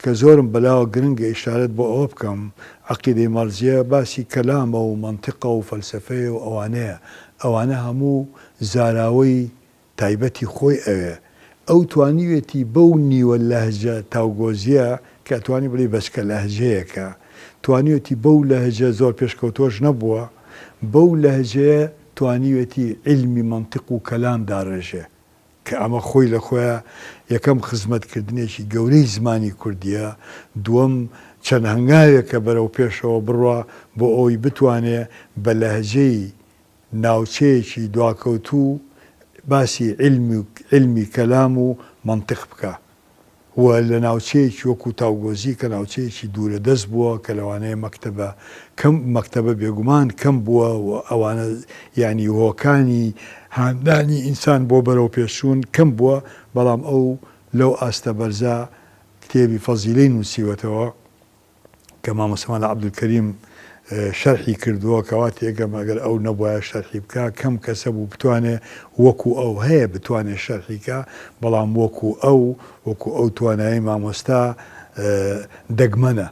کە زۆرم بەلاوە گرنگە ئیشارەت بۆ ئەوە بکەم، عەقیدەی مەرزیە باسی کەلامە و مەنتقە و فەلسەفەیە و ئەوانەیە، ئەوانە هەموو زاراوەی تایبەتی خۆی ئەوێ. ئەو توانیوێتی بەو نیوە لەهجە تاوگۆزیە کە ئەتوانی بڵێی بەچکە لەهجەیەکە، توانیوێتی بەو لەهجە زۆر پێشکەوتوەش نەبووە، بەو لەهجەیە توانیوێتی عیلمی مەنتق و کەلام داڕێژێ، کە ئەمە خۆی لە خۆیا یەکەم خزمەتکردنێکی گەورەی زمانی کوردییە، دووەم چەند هەنگاوێکە بەرەو پێشەوە بڕوا بۆ ئەوەی بتوانێ بە لەهجەی ناوچەیەکی دواکەوتوو باسی عیلمی کەلام و مەنتق بکا. و لە ناوچەیەکی وەکوو تاوگۆزی کە ناوچەیەکی دوورە دەست بووە کە لەوانەیە مەکتەبە کەم مەکتەبە بێگومان کەم بووە و ئەوانە یانی هۆکانی هاندانی ئینسان بۆ بەرەو پێشچوون کەم بووە بەڵام ئەو لەو ئاستە بەرزە کتێبی فەزیلەی نووسیوەتەوە. کە مامۆستا مەلا عەبدولکەریم شەرحی کردووە کە وا تێگەم ئەگەر ئەو نەبوایە شەرحی بکا کەم کەس هەبوو بتوانێ وەکو ئەو هەیە بتوانێ شەرحی کا بەڵام وەکو ئەو وەکو ئەو توانایی مامۆستا دەگمەنە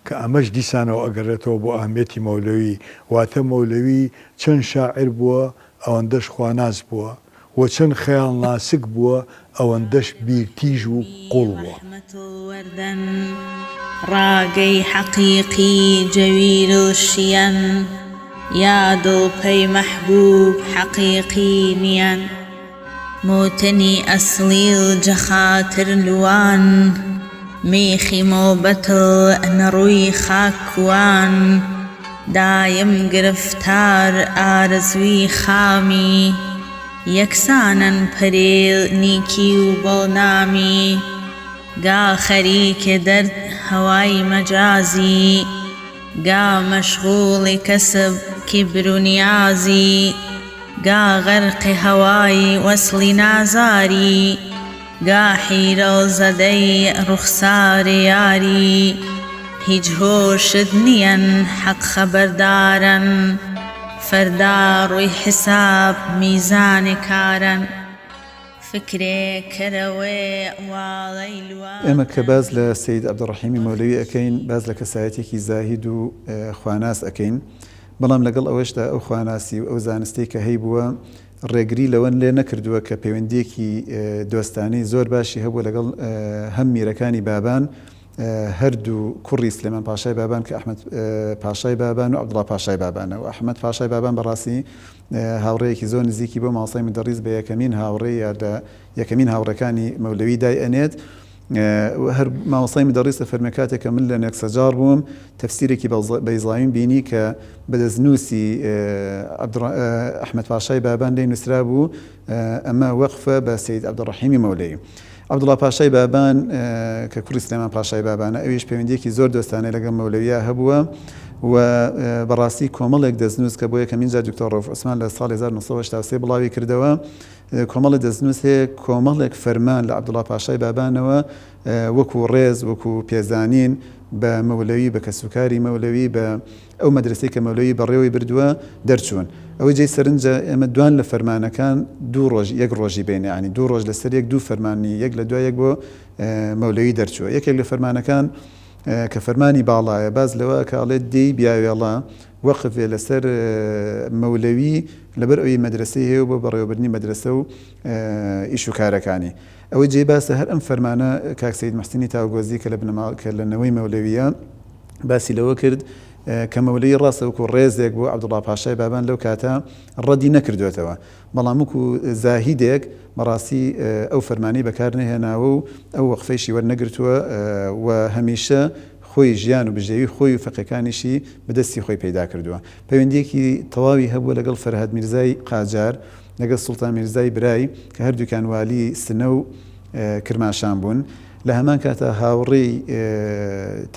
کە ئەمەش دیسانەوە ئەگەڕێتەوە بۆ ئەهمیەتی مەولەوی واتە مەولەوی چەند شاعیر بووە ئەوەندەش خواناس بووە و چەند خەیاڵ ناسک بووە ئەوەندەش بیر تیژ و قوڵ بووە. ڕاگەی حەقیقی جەویر و شیەن یا دڵپەی مەحبوب حەقیقی نیەن موتنی ئەسڵی و جەخاتر لوان میخی مۆبەتڵ نەڕووی خاک کوان دایم گرفتار ئارزوی خامی یەکسانن پەریل نیکی و بەڵنامی گا خەریک دەرد هەوای مەجازی گا مەشغوڵ کەسب کیبر و نیازی گا غەرق هەوای وەسڵی نازاری گا حیرەو زەدەی ڕوخسار یاری هیچ هۆشت نیەن حەق خەبەردارن فەردا ڕووی حساب میزان کارن فکرێ کەرەوێ واڵەی ئێمە کە باس لە سەید عەبدولڕەحیمی مەولەوی ئەکەین باس لە کەسایەتێکی زاهید و خواناس ئەکەین بەڵام لەگەڵ ئەوەشدا ئەو خواناسی و ئەو زانستەی کە هەیبووە ڕێگری لەوە لێ نەکردووە کە پەیوەندییەکی دۆستانەی زۆر باشی هەبووە لەگەڵ هەم میرەکانی بابان، هەردوو کوڕی سلێمان پاشای بابان کە ئەحمەد پاشای بابان و عەبدوڵا پاشای بابانە و ئەحمەد پاشای بابان بەڕاستی هاوڕێیەکی زۆر نزیکی بۆ مامۆستای مودەڕیس بە یەکەمین هاوڕێ یا لە یەکەمین هاوڕێکانی مەولەوی دای ئەنێت. هەر مامۆستای مدەڕیس ئەفەرمێ کاتێک کە من لە نێکسەجاڕ بووم تەفسیرێکی بەیزاویم بینی کە بە دەستنووسی ئەحمەد پاشای بابان لێی نووسرابوو ئەمە وەقفە بە سەید عەبدولڕەحیمی مەولەوی. عەبدوڵا پاشای بابان کە کوڕی سلێمان پاشای بابانە ئەویش پەیوەندییەکی زۆر دۆستانەی لەگەڵ مەولەویا هەبووە. و بەڕاستی کۆمەڵێک دەستنووس کە بۆ یەکەمین جار دکتۆر ڕەوف عوسمان لە ساڵی 1983 بڵاوی کردەوە کۆمەڵی دەستنووس هەیە کۆمەڵێک فەرمان لە عەبدوڵا پاشای بابانەوە وەکو ڕێز وەکو پێزانین بە مەولەوی بە کەسوکاری مەولەوی بە ئەو مەدرەسەی کە مەولەوی بەڕێوەی بردووە دەرچوون. ئەوەی جێی سەرنجە ئێمە دوان لە فەرمانەکان دوو ڕۆژ یەک ڕۆژی بەینە یانی دوو ڕۆژ لەسەر یەک دوو فەرمانی یەک لە دوای یەک بۆ مەولەوی دەرچووە. یەکێک لە فەرمانەکان کە فەرمانی باڵایە باس لەوە ئەکا ئەڵێ دێی بیاوێڵە وەقف بێ لەسەر مەولەوی لەبەر ئەوی مەدرەسەی هەیە و بۆ بەڕێوەبردنی مەدرەسە و ئیش و کارەکانی. ئەوەی جێی باسە هەر ئەم فەرمانە کاک سەید موحسینی تاوگۆزی کە لە بنەماڵ کە لە نەوەی مەولەوییە باسی لەوە کرد کە مەولەوی ڕاستە وەکوو ڕێزێک بۆ عەبدوڵڵا پاشای بابان لەو کاتە ڕەدی نەکردوێتەوە بەڵام وەکوو زاهیدێک بەڕاستی ئەو فەرمانەی بەکار نەهێناوە و ئەو وەقفەیشی وەرنەگرتووە و هەمیشە خۆی ژیان و بژێوی خۆی و فەقێکانیشی بە دەستی خۆی پەیدا کردووە. پەیوەندییەکی تەواوی هەبووە لەگەڵ فەرهاد میرزای قاجار، لەگەڵ سوڵتان میرزای برای کە هەردووکیان والی سنە و کرماشان بوون. لە هەمان کاتا هاوڕێی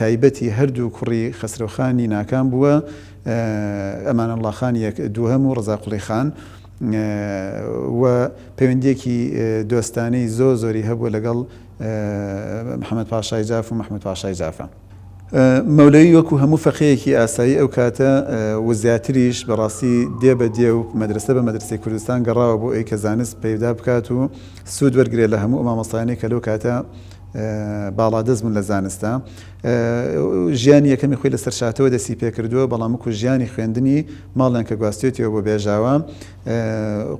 تایبەتی هەردوو کوڕی خەسرەوخانی ناکام بووە، ئەمانەڵڵا خانی یەک دووهەم و ڕەزا قوڵی خان و پەیوەندییەکی دۆستانەی زۆر زۆری هەبووە لەگەڵ محەمەد پاشای جاف و مەحموود پاشای جافە. مەولەوی وەکو هەموو فەقێیەکی ئاسایی ئەو کاتە و زیاتریش بەڕاستی دێ بە دێ و مەدرەسە بە مەدرەسەی کوردستان گەڕاوە بۆ ئەوی کە زانست پەیدا بکات و سوود وەرگرێ لە هەموو ئەو مامۆستایانەی کە لەو کاتە باڵادەست بوون لە زانستا. ژیانی یەکەمی خۆی لە سەرشاتەوە دەستی پێکردووە، بەڵام وەکو ژیانی خوێندنی ماڵیان کە گواستوێتیەوە بۆ بێژاوە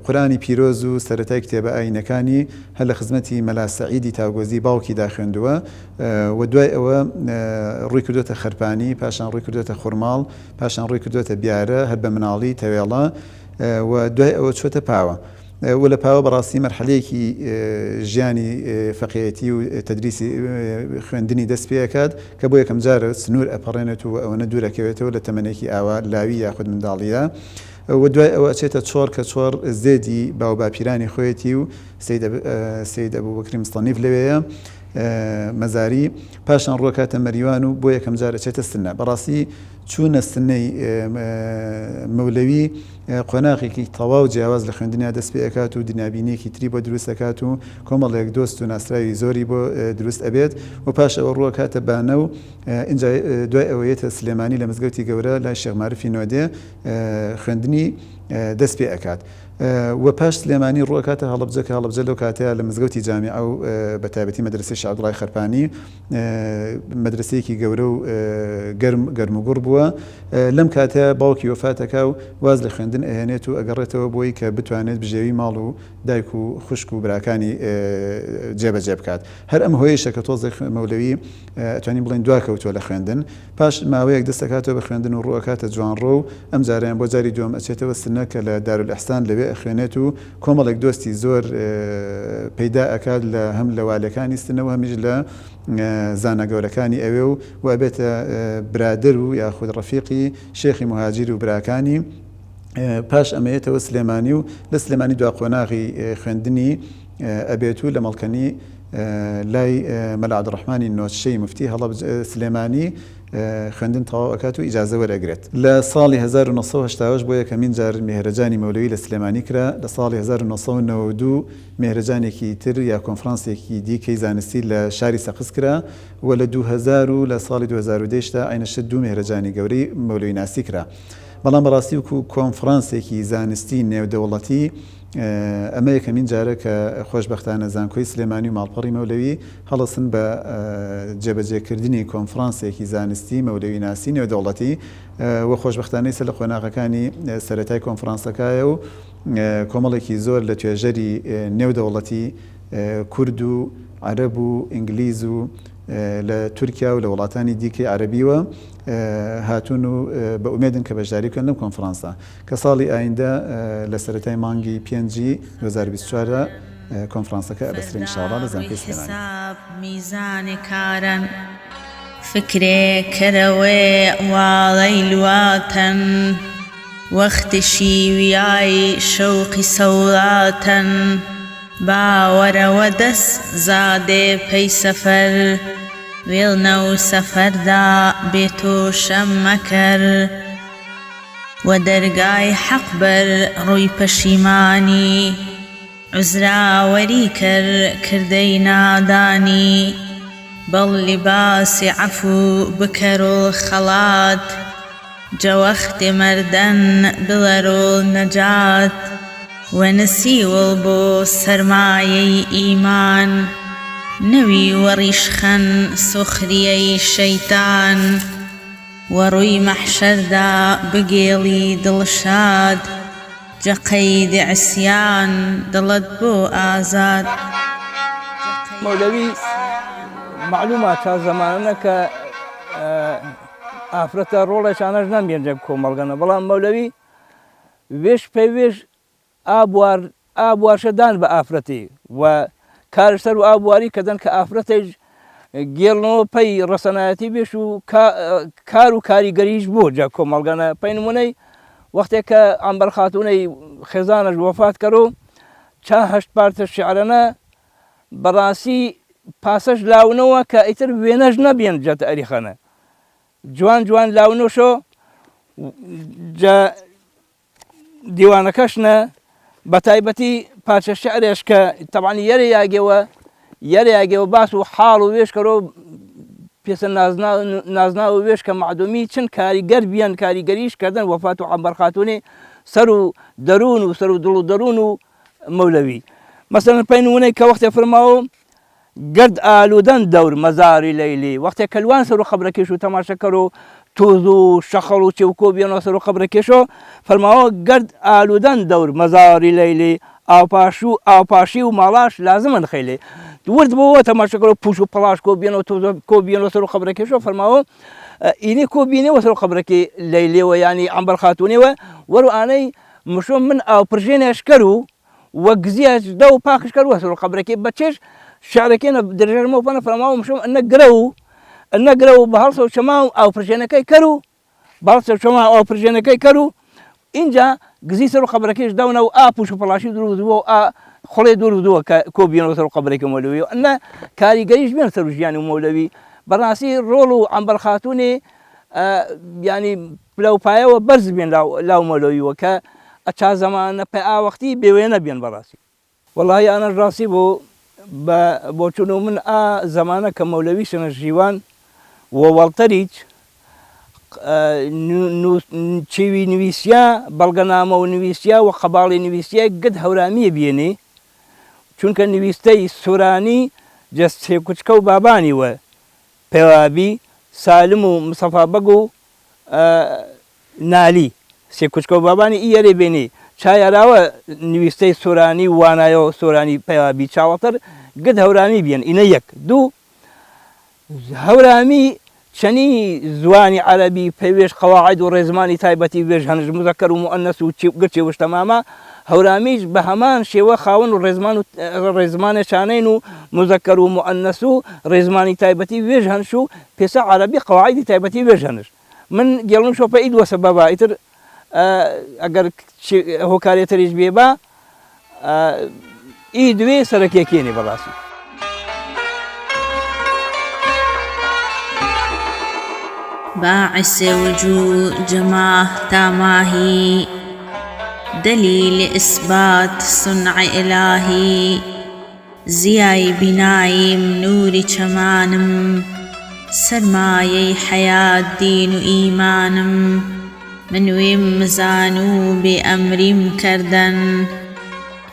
قورئانی پیرۆز و سەرەتای کتێبە ئایینەکانی هەر لە خزمەتی مەلا سەعیدی تاوگۆزی باوکیدا خوێندووە. و دوای ئەوە ڕووی کردۆتە خەرپانی، پاشان ڕووی کردۆتە خورماڵ، پاشان ڕووی کردۆتە بیارە، هەر بە مناڵی، تەوێڵە، و دوای ئەوە چۆتە پاوە. و لە پاوە بەڕاستی مەرحەلەیەکی ژیانی فەقێیەتی و تەدریسی خوێندنی دەست پێ ئەکات کە بۆ یەکەم جار سنوور ئەپەڕێنێت و ئەوەنە دوور ئەکەوێتەوە لە تەمەنێکی ئاوا لاوی یاخود منداڵیدا و دوای ئەوە ئەچێتە چۆڕ کە چۆڕ زێدی باوباپیرانی خۆیەتی و سەید ئەبوبەکری مستەنیف لەوێیە. مەزاری، پاشان ڕووەکاتە مەریوان و بۆ یەکەم جار ئەچێتە سنە. بەڕاستی چوونە سنەی مەولەوی قۆناغێکی تەواو جیاواز لە خوێندنیا دەست پێ ئەکات و دنیابینییەکی تری بۆ دروست ئەکات و کۆمەڵێک دۆست و ناسراوی زۆری بۆ دروست ئەبێت و پاش ئەوە ڕووەکاتە بانە و ئینجا دوای ئەوە یەتە سلێمانی لە مزگەوتی گەورە لای شێخ مارفی نۆدێ خوێندنی دەست پێ ئەکات. و پاش سلێمانی ڕوو ئەکاتە هەڵەبجە کە هەڵەبجە لەو کاتەیا لە مزگەوتی جامیعە و بە تایبەتی مەدرەسەی شێخ عەبدوڵای خەرپانی مەدرەسەیەکی گەورە و گەرم گەرم و گوڕ بووە لەم کاتەیا باوکی وەفات ئەکا و واز لە خوێندن ئەهێنێت و ئەگەڕێتەوە بۆی کە بتوانێت بژێوی ماڵ و دایک و خوشک و براکانی جێبەجێ بکات هەر ئەم هۆیەیشە کە تۆزێک مەولەوی ئەتوانین بڵێین دواکەوتووە لە خوێندن پاش ماوەیەک دەست ئەکاتەوە بە خوێندن و ڕوو ئەکاتە جوانڕۆ و ئەمجارەیان بۆ جاری دووەم ئەچێتەوە سنە کە لە دارالئیحسان لەوێ ئەخوێنێت و کۆمەڵێک دۆستی زۆر پەیدا ئەکات لە هەم لە والێکانی سنە و هەمیش لە زانا گەورەکانی ئەوێ و و ئەبێتە برادەر و یاخود ڕەفیقی شێخی موهاجیر و براکانی. پاش ئەمە یەتەوە سلێمانی و لە سلێمانی دوا قۆناغی خوێندنی ئەبێت و لە مەڵکەنی لای مەلا عەبدولڕەحمانی نۆچشەی موفتی هەڵەبجە سلێمانی خوێندن تەواو ئەکات و ئیجازە وەرئەگرێت. لە ساڵی 1980 بۆ یەکەمین جار مێهرەجانی مەولەوی لە سلێمانی کرا، لە ساڵی 1992 مێهرەجانێکی تر یا کۆنفرانسێکی دیکەی زانستی لە شاری سەقز کرا و لە 2000 و لە ساڵی 2010 یشدا عەینە شت دوو مێهرەجانی گەورەی مەولەویناسی کرا. بەڵام بەڕاستی وەکوو کۆنفرانسێکی زانستی نێودەوڵەتی ئەمە یەکەمین جارە کە خۆشبەختانە زانکۆی سلێمانی و ماڵپەڕی مەولەوی هەڵەسن بە جێبەجێکردنی کۆنفرانسێکی زانستی مەولەویناسی نێودەوڵەتی و خۆشبەختانە ئیستا لە قۆناغەکانی سەرەتای کۆنفرانسەکایە و کۆمەڵێکی زۆر لە توێژەری نێودەوڵەتی کورد و عەرەب و ئینگلیز و لە تورکیا و لە وڵاتانی دیکەی عەرەبیوە هاتوون و بە ئومێدن کە بەشداری بکەن لەم کۆنفرانسە. کە ساڵی ئایندە لە سەرەتای مانگی پێنجی 2024 کۆنفرانسەکە ئەبەسترێ ان شاء اللە لە زانکۆی سلێمانی. فکرێ کەرەوەێ واڵەیل واتەن وەخت شیویای شەوقی سەوڵاتەن باوەرە وە دەس زادێ پەی سەفەر. وێڵ نەو سەفەردا بێ تۆ شەم مەکەر وە دەرگای حەق بەر ڕووی پەشیمانی عوزراوەری کەر کردەی نادانی بەڵ لیباسی عەفو بکەروڵ خەڵات جە وەختێ مەردەن بڵەروڵ نەجات وە نسیوڵ بۆ سەرمایەی ئیمان نەوی وە ڕیشخەن سوخریەی شەیتان وە ڕووی مەحشەردا بگێڵی دڵشاد جە قەید عسیان دڵت بۆ ئازاد. مەولەوی مەعلومە تا زەمانە کە ئافرەتە ڕۆڵێکانەش نەمێنجە کۆمەڵگەنە بەڵام مەولەوی وێش پێ وێش ئا بوار ئا بوارشە دان بە ئافرەتی و کارش سەر و ئا بواری کەدەن کە ئافرەتەیش گێڵنەوە پەی ڕەسەنایەتی بێش و کار و کاریگەریش بۆ جا کۆمەڵگەنە پەی نمونەی وەختێک کە ئەمبەر خاتونەی خێزانەش وەفات کەرو چا هەشت پارتە شعرەنە بەڕاستی پاسەش لاونەوە کە ئیتر وێنەش نەبیەن جە تاریخەنە جوان جوان لاونۆشۆ جە دیوانەکەش نە بەتایبەتی پارچە شعرێش کە تەبعەن یەرێ یاگێوە یەرێ یاگێوە باس و حاڵ و وێشکەرۆ پێسە نازناو و وێش کە مەعدومی چن کاریگەر بیەن کاریگەریش کردن وەفات و عەمبەر خاتونێ سەر و دەروون و سەر و دڵ و دەروون و مەولەوی مەسەلەن پەی نمونەی کە وەختێ فرماوە گرد ئالوودەن دەور مەزاری لەیلی وەختێ کە لوان سەرو قەبرەکێش و تەماشەکەر و توز و شەخەڵ و چێو کۆ بیەنەوە سەرو قەبرەکێشۆ فەرماوە گرد ئالوودەن دەور مەزاری لەیلی ئاوپاش و ئاوپاشی و ماڵاش لازمن خەیلی ورد بۆوە تەماشەکەر و پوش و پڵاش کۆ بیەنەوە تۆز کۆ بیەنەوە سەرو قەبرەکێشۆ فەرماوە ئینی کۆ بینەوە سەرو قەبرەکەی لەیلێوە یانی عەمبەر خاتوونێوە وەرو ئانەی مشۆ من ئاوپرژێنێش کەر و وە گزیە دە و پاکش کەر وە سەر قەبرەکەی بە چێژ شعرەکەی نە درێژەمەوە پەنە فەرماوە مشۆم ئەنە گرە و ئەنە گرە و بە هەڵسە و چەما و ئاو پرژێنەکەی کەر و بە هەڵسە و چەما ئاو پرژێنەکەی کەر و ئینجا گزی سەر و قەبرەکەیش دەونە و ئا پوش و پەڵاشی دروست بووە و ئا خڵێ دوور دووە کە کۆ بینەوە سەر و قەبرەکەی مەولەوی و ئەنە کاریگەریش بێن سەر و ژیانی و مەولەوی بەڕاستی ڕۆڵ و عەمبەر خاتوونێ یانی پلە و پایەوە بەرز بێن لاو مەولەویوە کە ئەچا زەمانە پئاوەختی بێ وێنە بێن بەڕاستی. وەڵاهی ئانەش ڕاستی بوو بە بۆچوون و من ئا زەمانە کە مەولەوی سنە ژیوان و وەڵتەریچ چیوی نویسیا بەڵگەنامە و نویسیا و قەباڵی نویسیای گد هەورامیە بیێنێ چونکە نویستەی سورانی جە سێکوچکە و بابانی وە پێوابی سالم و مستەفا بەگ و نالی، سێکوچکە و بابانی ئی یەرێ بێنێ چایاراوە نویستەی سۆرانی و وانایۆ سۆرانی پەیا بی چاوەتر گد هەورامی بیەن ئینە یەک دوو هەورامی چەنی زوانی عەرەبی پەیوێژ قەواعد و ڕێزمانی تایبەتی وێژ هەنژ مزەکەر و موئەنەس و گرچێ وش تەمامە هەورامیش بە هەمان شێوە خاوەن و ڕێزمان و ڕێزمانێ چانەین و مزەکەر و موئەنەس و ڕێزمانی تایبەتی وێژ هەنش و پێسە عەرەبی قەواعدی تایبەتی وێژ هەنش من گێڵم شۆپە ئید وەسە بابا ئیتر ئەگەر هۆکارێ تریش بێ با ئی دوێ سەرەکیەکێنێ بەڕاستی. باعث وجود ماه تا ماهی دلیل اثبات صنع الهی زیای بیناییم نوری چەمانم سەرمایەی حەیات دین و ئیمانم من ویم مزان و بێ ئەمریم کەردەن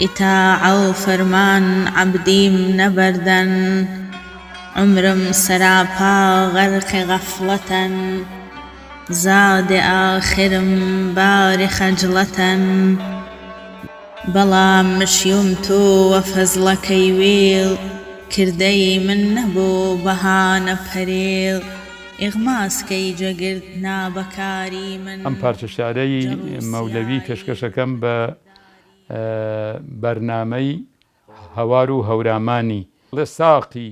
ئیتاعە و فەرمان عەبدیم نەبەردەن عومرم سەراپا غەرق غەفڵەتەن زاد ئاخرم بار خەجڵەتەن. بەڵام مشیوم تۆ وە فەزڵەکەی وێڵ کردەی من نەبۆ بەهانە پەرێڵ ئیغماز کەی جەگرد نابەکاری من ئەم پارچە شیعرەی جەڕ و مەولەوی سیای پێشکەش ئەکەم بە بەرنامەی هەوار و هەورامانی. ئەڵێ ساقی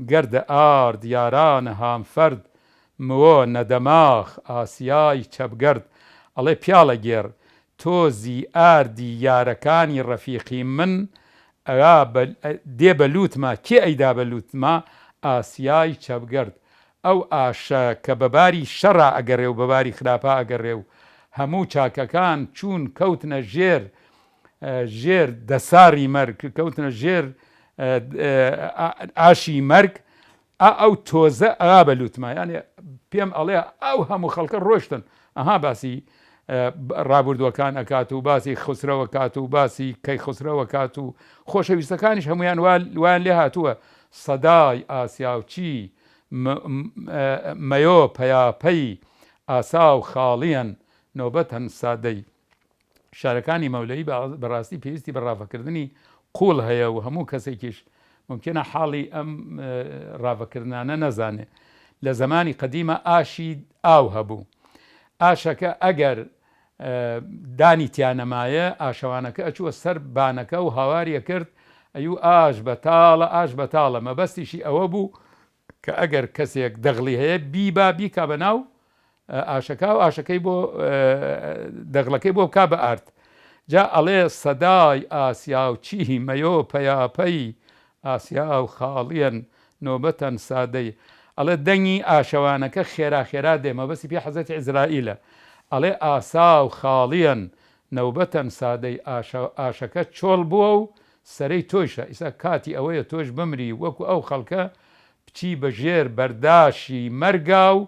گەردە ئارد یارانە هام فەرد مۆ نە دەماخ ئاسیای چەپگەرد ئەڵێ پیاڵەگێڕ تۆزی ئاردی یارەکانی ڕەفیقی من ئەوا بە دێ بە لووتما کێ ئەیدا بە لووتما ئاسیای چەپگەرد. ئەو ئاشە کە بە باری شەڕا ئەگەڕێ و بە باری خراپا ئەگەڕێ و هەموو چاکەکان چوون کەوتنە ژێر ژێر دەساڕی مەرگ، کەوتنە ژێر ئاشی مەرگ، ئا ئەو تۆزە ئا بە لوتما یانێ پێم ئەڵێ ئەو هەموو خەڵکە ڕۆشتن ئەها باسی ڕابردووەکان ئەکات و باسی خسرەوە کات و باسی کەی خسرەوە کات و خۆشەویستەکانیش هەمویان وایان لێ هاتووە سەدای ئاسیاوچی مەیۆ پەیاپەی ئاسا و خاڵیەن نۆبەتەن سادەی شارەکانی مەولەوی بەڕاستی پێویستی بە ڕاڤەکردنی قووڵ هەیە و هەموو کەسێکیش مومکینە حاڵی ئەم ڕاڤەکردنانە نەزانێ. لە زەمانی قەدیما ئاشی ئاو هەبوو. ئاشەکە ئەگەر دانی تیا نەمایە ئاشەوانەکە ئەچووە سەر بانەکە و هاواری ئەکرد ئەیوو ئاش بەتاڵە ئاش بەتاڵە مەبەستیشی ئەوە بوو کە ئەگەر کەسێک دەغڵی هەیە بیبا بیکا بە ناو ئاشەکە و ئاشەکەی بۆ دەغڵەکەی بۆ بکا بە ئارد جا ئەڵێ سەدای ئاسیاوچی مەیۆ پەیاپەی ئاسیا و خاڵیەن نۆبەتەن سادەی ئەڵێ دەنگی ئاشەوانەکە خێرا خێرا دێ مەبەستی پێ حەزرەتی عیزرائیلە ئەڵێ ئاسا و خاڵیەن نەوبەتەن سادەی ئاشە ئاشەکە چۆڵ بووە و سەرەی تۆیشە ئیسا کاتی ئەوەیە تۆش بمری وەکو ئەو خەڵکە بچی بە ژێر بەرداشی مەرگا و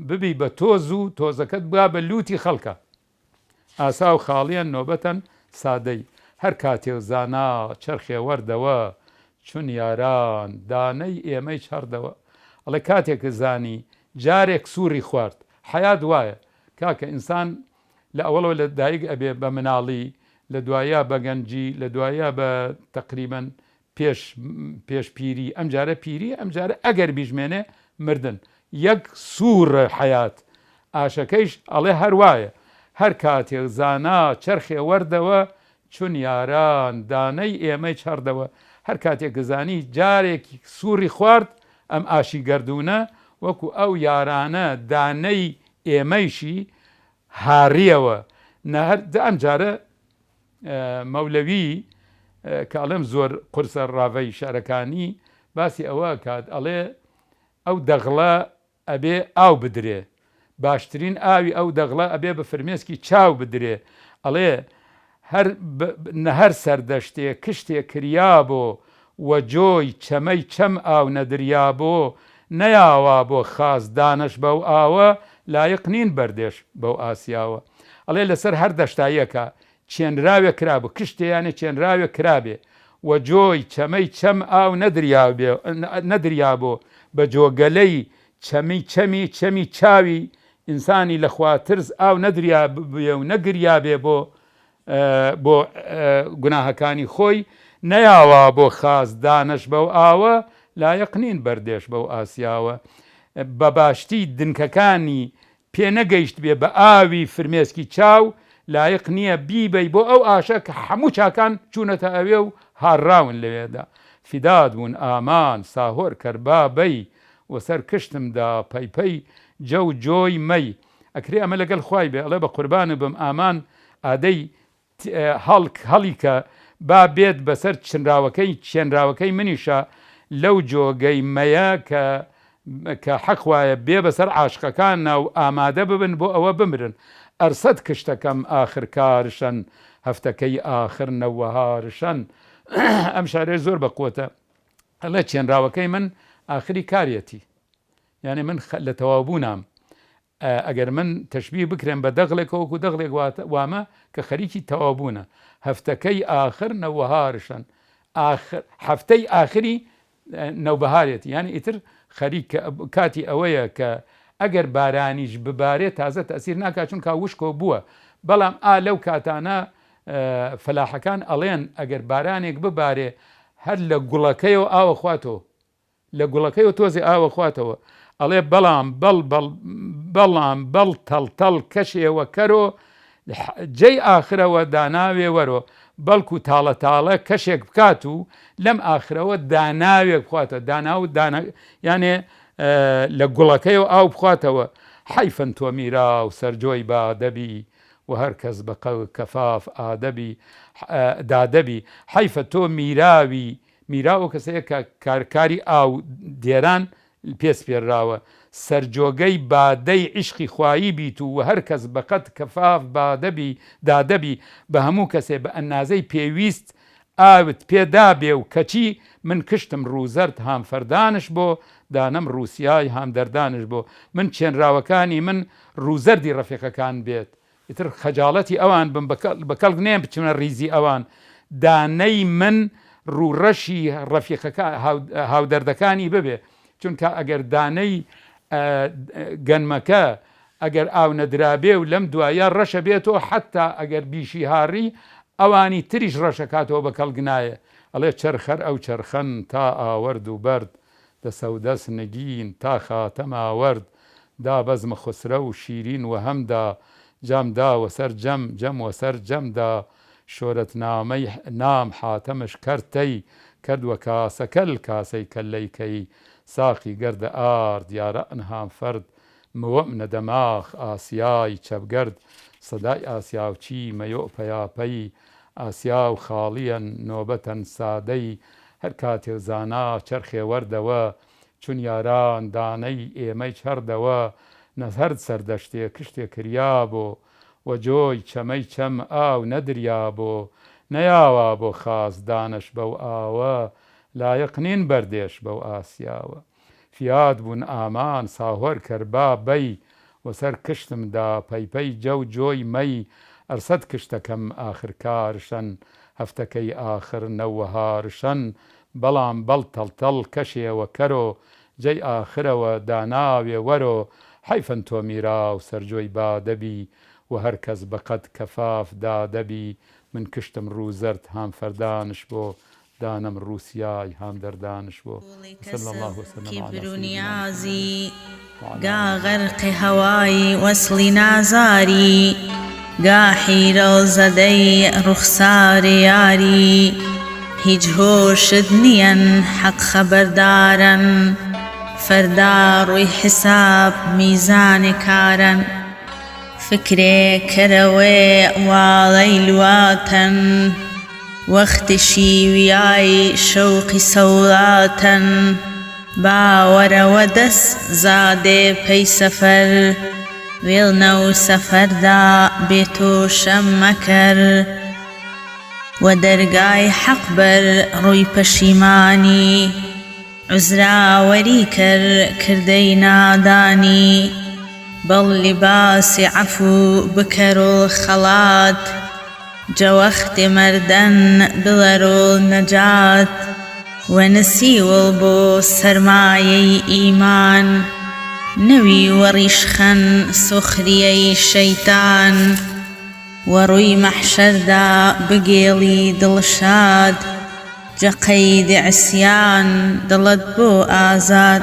ببی بە تۆز و تۆزەکەت بگا بە لوتی خەڵکا. ئاسا و خاڵیەن نۆبەتەن سادەی. هەر کاتێ و زانا چەرخێ وەردەوە چون یاران دانەی ئێمەی چەڕدەوە. ئەڵێ کاتێ ک زانی جارێک سووڕی خوارد. حەیات وایە کاکە ئینسان لە ئەوەڵەوە لە دایک ئەبێ بە مناڵی لە دواییا بە گەنجی لە دواییا بە تەقریبەن پێش پێش پیری ئەم جارە پیری ئەم جارە ئەگەر بیشمێنێ مردن یەک سووڕ حەیات ئاشەکەیش ئەڵێ هەر وایە هەر کاتێک زانا چەرخێ وەردەوە چون یاران دانەی ئێمەی چەڕدەوە هەر کاتێک زانی جارێک سووڕی خوارد ئەم ئاشی گەردوونە وەکو ئەو یارانە دانەی ئێمەیشی هاڕیەوە نە هەر جا ئەم جارە مەولەوی کە ئەڵێم زۆر قورسە ڕاڤەی شعرەکانی باسی ئەوە ئەکات ئەڵێ ئەو دەغڵە ئەبێ ئاو بدرێ باشترین ئاوی ئەو دەغڵە ئەبێ بە فرمێسکی چاو بدرێ ئەڵێ هەر نە هەر سەردەشتێ کشتێ کریابۆ وە جۆی چەمەی چەم ئاو نەدریابۆ نەیاوا بۆ خاس دانەش بەو ئاوە لایق نین بەردێش بەو ئاسیاوە ئەڵێ لەسەر هەر دەشتاییەکا چێنراوێ کرابو کشتێ یانێ چێنراوێ کرابێ وە جۆی چەمەی چەم ئاو نەدریابێ نەدریابۆ بە جۆگەلەی چەمی چەمی چەمی چاوی ئینسانی لە خوا ترس ئاو نەدریابێ و نەگریابێ بۆ بۆ گوناهەکانی خۆی نەیاوا بۆ خاس دانەش بەو ئاوە لایەق نین بەردێش بەو ئاسیاوە بە باشتی دنکەکانی پێ نەگەیشتبێ بە ئاوی فرمێسکی چاو لایق نییە بیبەی بۆ ئەو ئاشە کە حەموو چاکان چوونەتە ئەوێ و هاڕراون لەوێدا فیداد بوون ئامان ساهۆر کەربا بەی وەسەر کشتم دا پەی پەی جەو جۆی مەی ئەکرێ ئەمە لەگەل خوای بێ ئەڵێ بە قوربانت بم ئامان ئادەی هەڵک هەڵیکە با بێت بەسەر چنراوەکەی چێنراوەکەی منیشا لەو جۆگەی مەیە کە کە حەق وایە بێ بەسەر عاشقەکانا و ئامادە ببن بۆ ئەوە بمرن ئەرسەد کشتەکەم ئاخر کارشەن هەفتەکەی ئاخر نەوەهارشەن ئەم شعرەش زۆر بە قوتە ئەڵێ چێنراوەکەی من ئاخری کاریەتی یانێ من لە تەواوبوونام ئەگەر من تەشبیه بکرێم بە دەغڵێکەوە وەکو دەغڵێک وامە کە خەریکی تەواوبوونە هەفتەکەی ئاخر نەوەهارشەن ئاخر هەفتەی ئاخری نەوبەهارێتی یانی ئیتر خەریک کاتی ئەوەیە کە ئەگەر بارانیش ببارێ تازە تەسیر ناکات چونکە وشکۆ بووە بەڵام ئا لەو کاتانە فەلاحەکان ئەڵێن ئەگەر بارانێک ببارێ هەر لە گوڵەکەیەوە ئاوە خواتەوە لە گوڵەکەیەوە تۆزێ ئاو ئەخواتەوە، ئەڵێ بەڵام بەڵ بەڵ بەڵام بەڵ تەڵ تەڵ کەشێوە کەرۆ جێی ئاخرەوە داناوێ وەرۆ، بەڵکو تاڵە تاڵە کەشێک بکات و لەم ئاخرەوە داناوێک بخواتەوە، داناو دانە یانێ لە گوڵەکەیەوە ئاو بخواتەوە، حەیفن تۆ میراو سەرجۆی بادەبی و هەر کەس بە کەفاف ئادەبی دادەبی، حەیفە تۆ میراوی میرا ئەو کەسەیە کە کار کاری ئاو دێران پێ سپێرراوە سەرجۆگەی بادەی عیشقی خوایی بیت و وە هەر کەس بە قەد کەفاف بادە بی دادە بی بە هەموو کەسێ بە ئەنازەی پێویست ئاوت پێ دابێ و کەچی من کشتم ڕووزەرد هام فەردانش بۆ دانەم ڕووسیای هام دەردانش بۆ من چێنراوەکانی من ڕووزەردی ڕەفیقەکان بێت ئیتر خەجاڵەتی ئەوان بم بە کەڵک نێم بچمە ڕیزی ئەوان دانەی من ڕووڕەشی ڕەفیقەکە هاودەردەکانی ببێ چونکە ئەگەر دانەی گەنمەکە ئەگەر ئاو نەدرابێ و لەم دوایە ڕەشە بێتەوە حەتا ئەگەر بیشی هاڕی ئەوانی تریش ڕەشەکاتەوە بە کەڵک نایە ئەڵێ چەرخەر ئەو چەرخەن تا ئاوەرد و بەرد دەسەودەس نگین تا خاتەم ئاوەرد دا بەزم خوسرەو شیرین وەهەم دا جام دا وەسەر جەم جەم وەسەر جەم دا شۆرەتنامەی نام حاتەمش کەرد تەی کەرد وە کاسە کەل کاسەی کەللەی کەی ساقی گەردە ئارد یاران هام فەرد موەمنە دەماخ ئاسیای چەپگەرد سەدای ئاسیاوچی مەیۆ پەیاپەی ئاسیاو خاڵیەن نۆبەتەن سادەی هەر کاتێ و زانا چەرخێ وەردەوە چون یاران دانەی ئێمەی چەڕدەوە نەهەرد سەردەشتێ کشتێ کریابۆ وە جۆی چەمەی چەم ئاو نەدریابۆ نەیاوا بۆ خاس دانەش بەو ئاوە لایق نین بەردێش بەو ئاسیاوە فیاد بوون ئامان ساهۆر کەر با بەی وە سەر کشتم دا پەی پەی جەو جۆی مەی ئەرسەد کشتەکەم ئاخر کارشەن هەفتەکەی ئاخر نەوەهارشەن بەڵام بەڵ تەڵ تەڵ کەشێ وە کەرۆ جەی ئاخرەوە داناوێ وەرۆ حەیفەن تۆ میراو سەرجۆی بادەبی وە هەر کەس بە قەد کەفاف دادەبی من کشتم ڕوو زەرد هام فەردانش بۆ دانم ڕووسیای هام دەردانش بۆ گوڵی وصلی کەسب اللە وسلم علی کیبر و سیدنا محمد نیازی وعلی گا آله غەرق هەوای وەسڵی نازاری گا حیرەڵ زەدەی ڕوخسار یاری هیچ هۆشت نیەن حەق خەبەردارەن فەردا ڕووی حساب میزان کارەن فکرێ کەرەوەێ واڵەیل واتەن وەخت شیویای شەوقی سەوڵاتەن باوەرە وە دەس زادێ پەی سەفەر وێڵ نەو سەفەردا بێ تۆ شەم مەکەر وە دەرگای حەق بەر ڕووی پەشیمانی. عوزراوەری کەر کردەی نادانی بەڵ لباس عەفو بکەروڵ خەڵات جە وەخت مەردەن بڵەروڵ نەجات وە نسیوڵ بۆ سەرمایەی ئیمان نەوی وە ڕیشخەن سوخریەی شەیتان وە ڕووی مەحشەردا بگێڵی دڵشاد جە قەید عسیان دڵت بۆ ئازاد.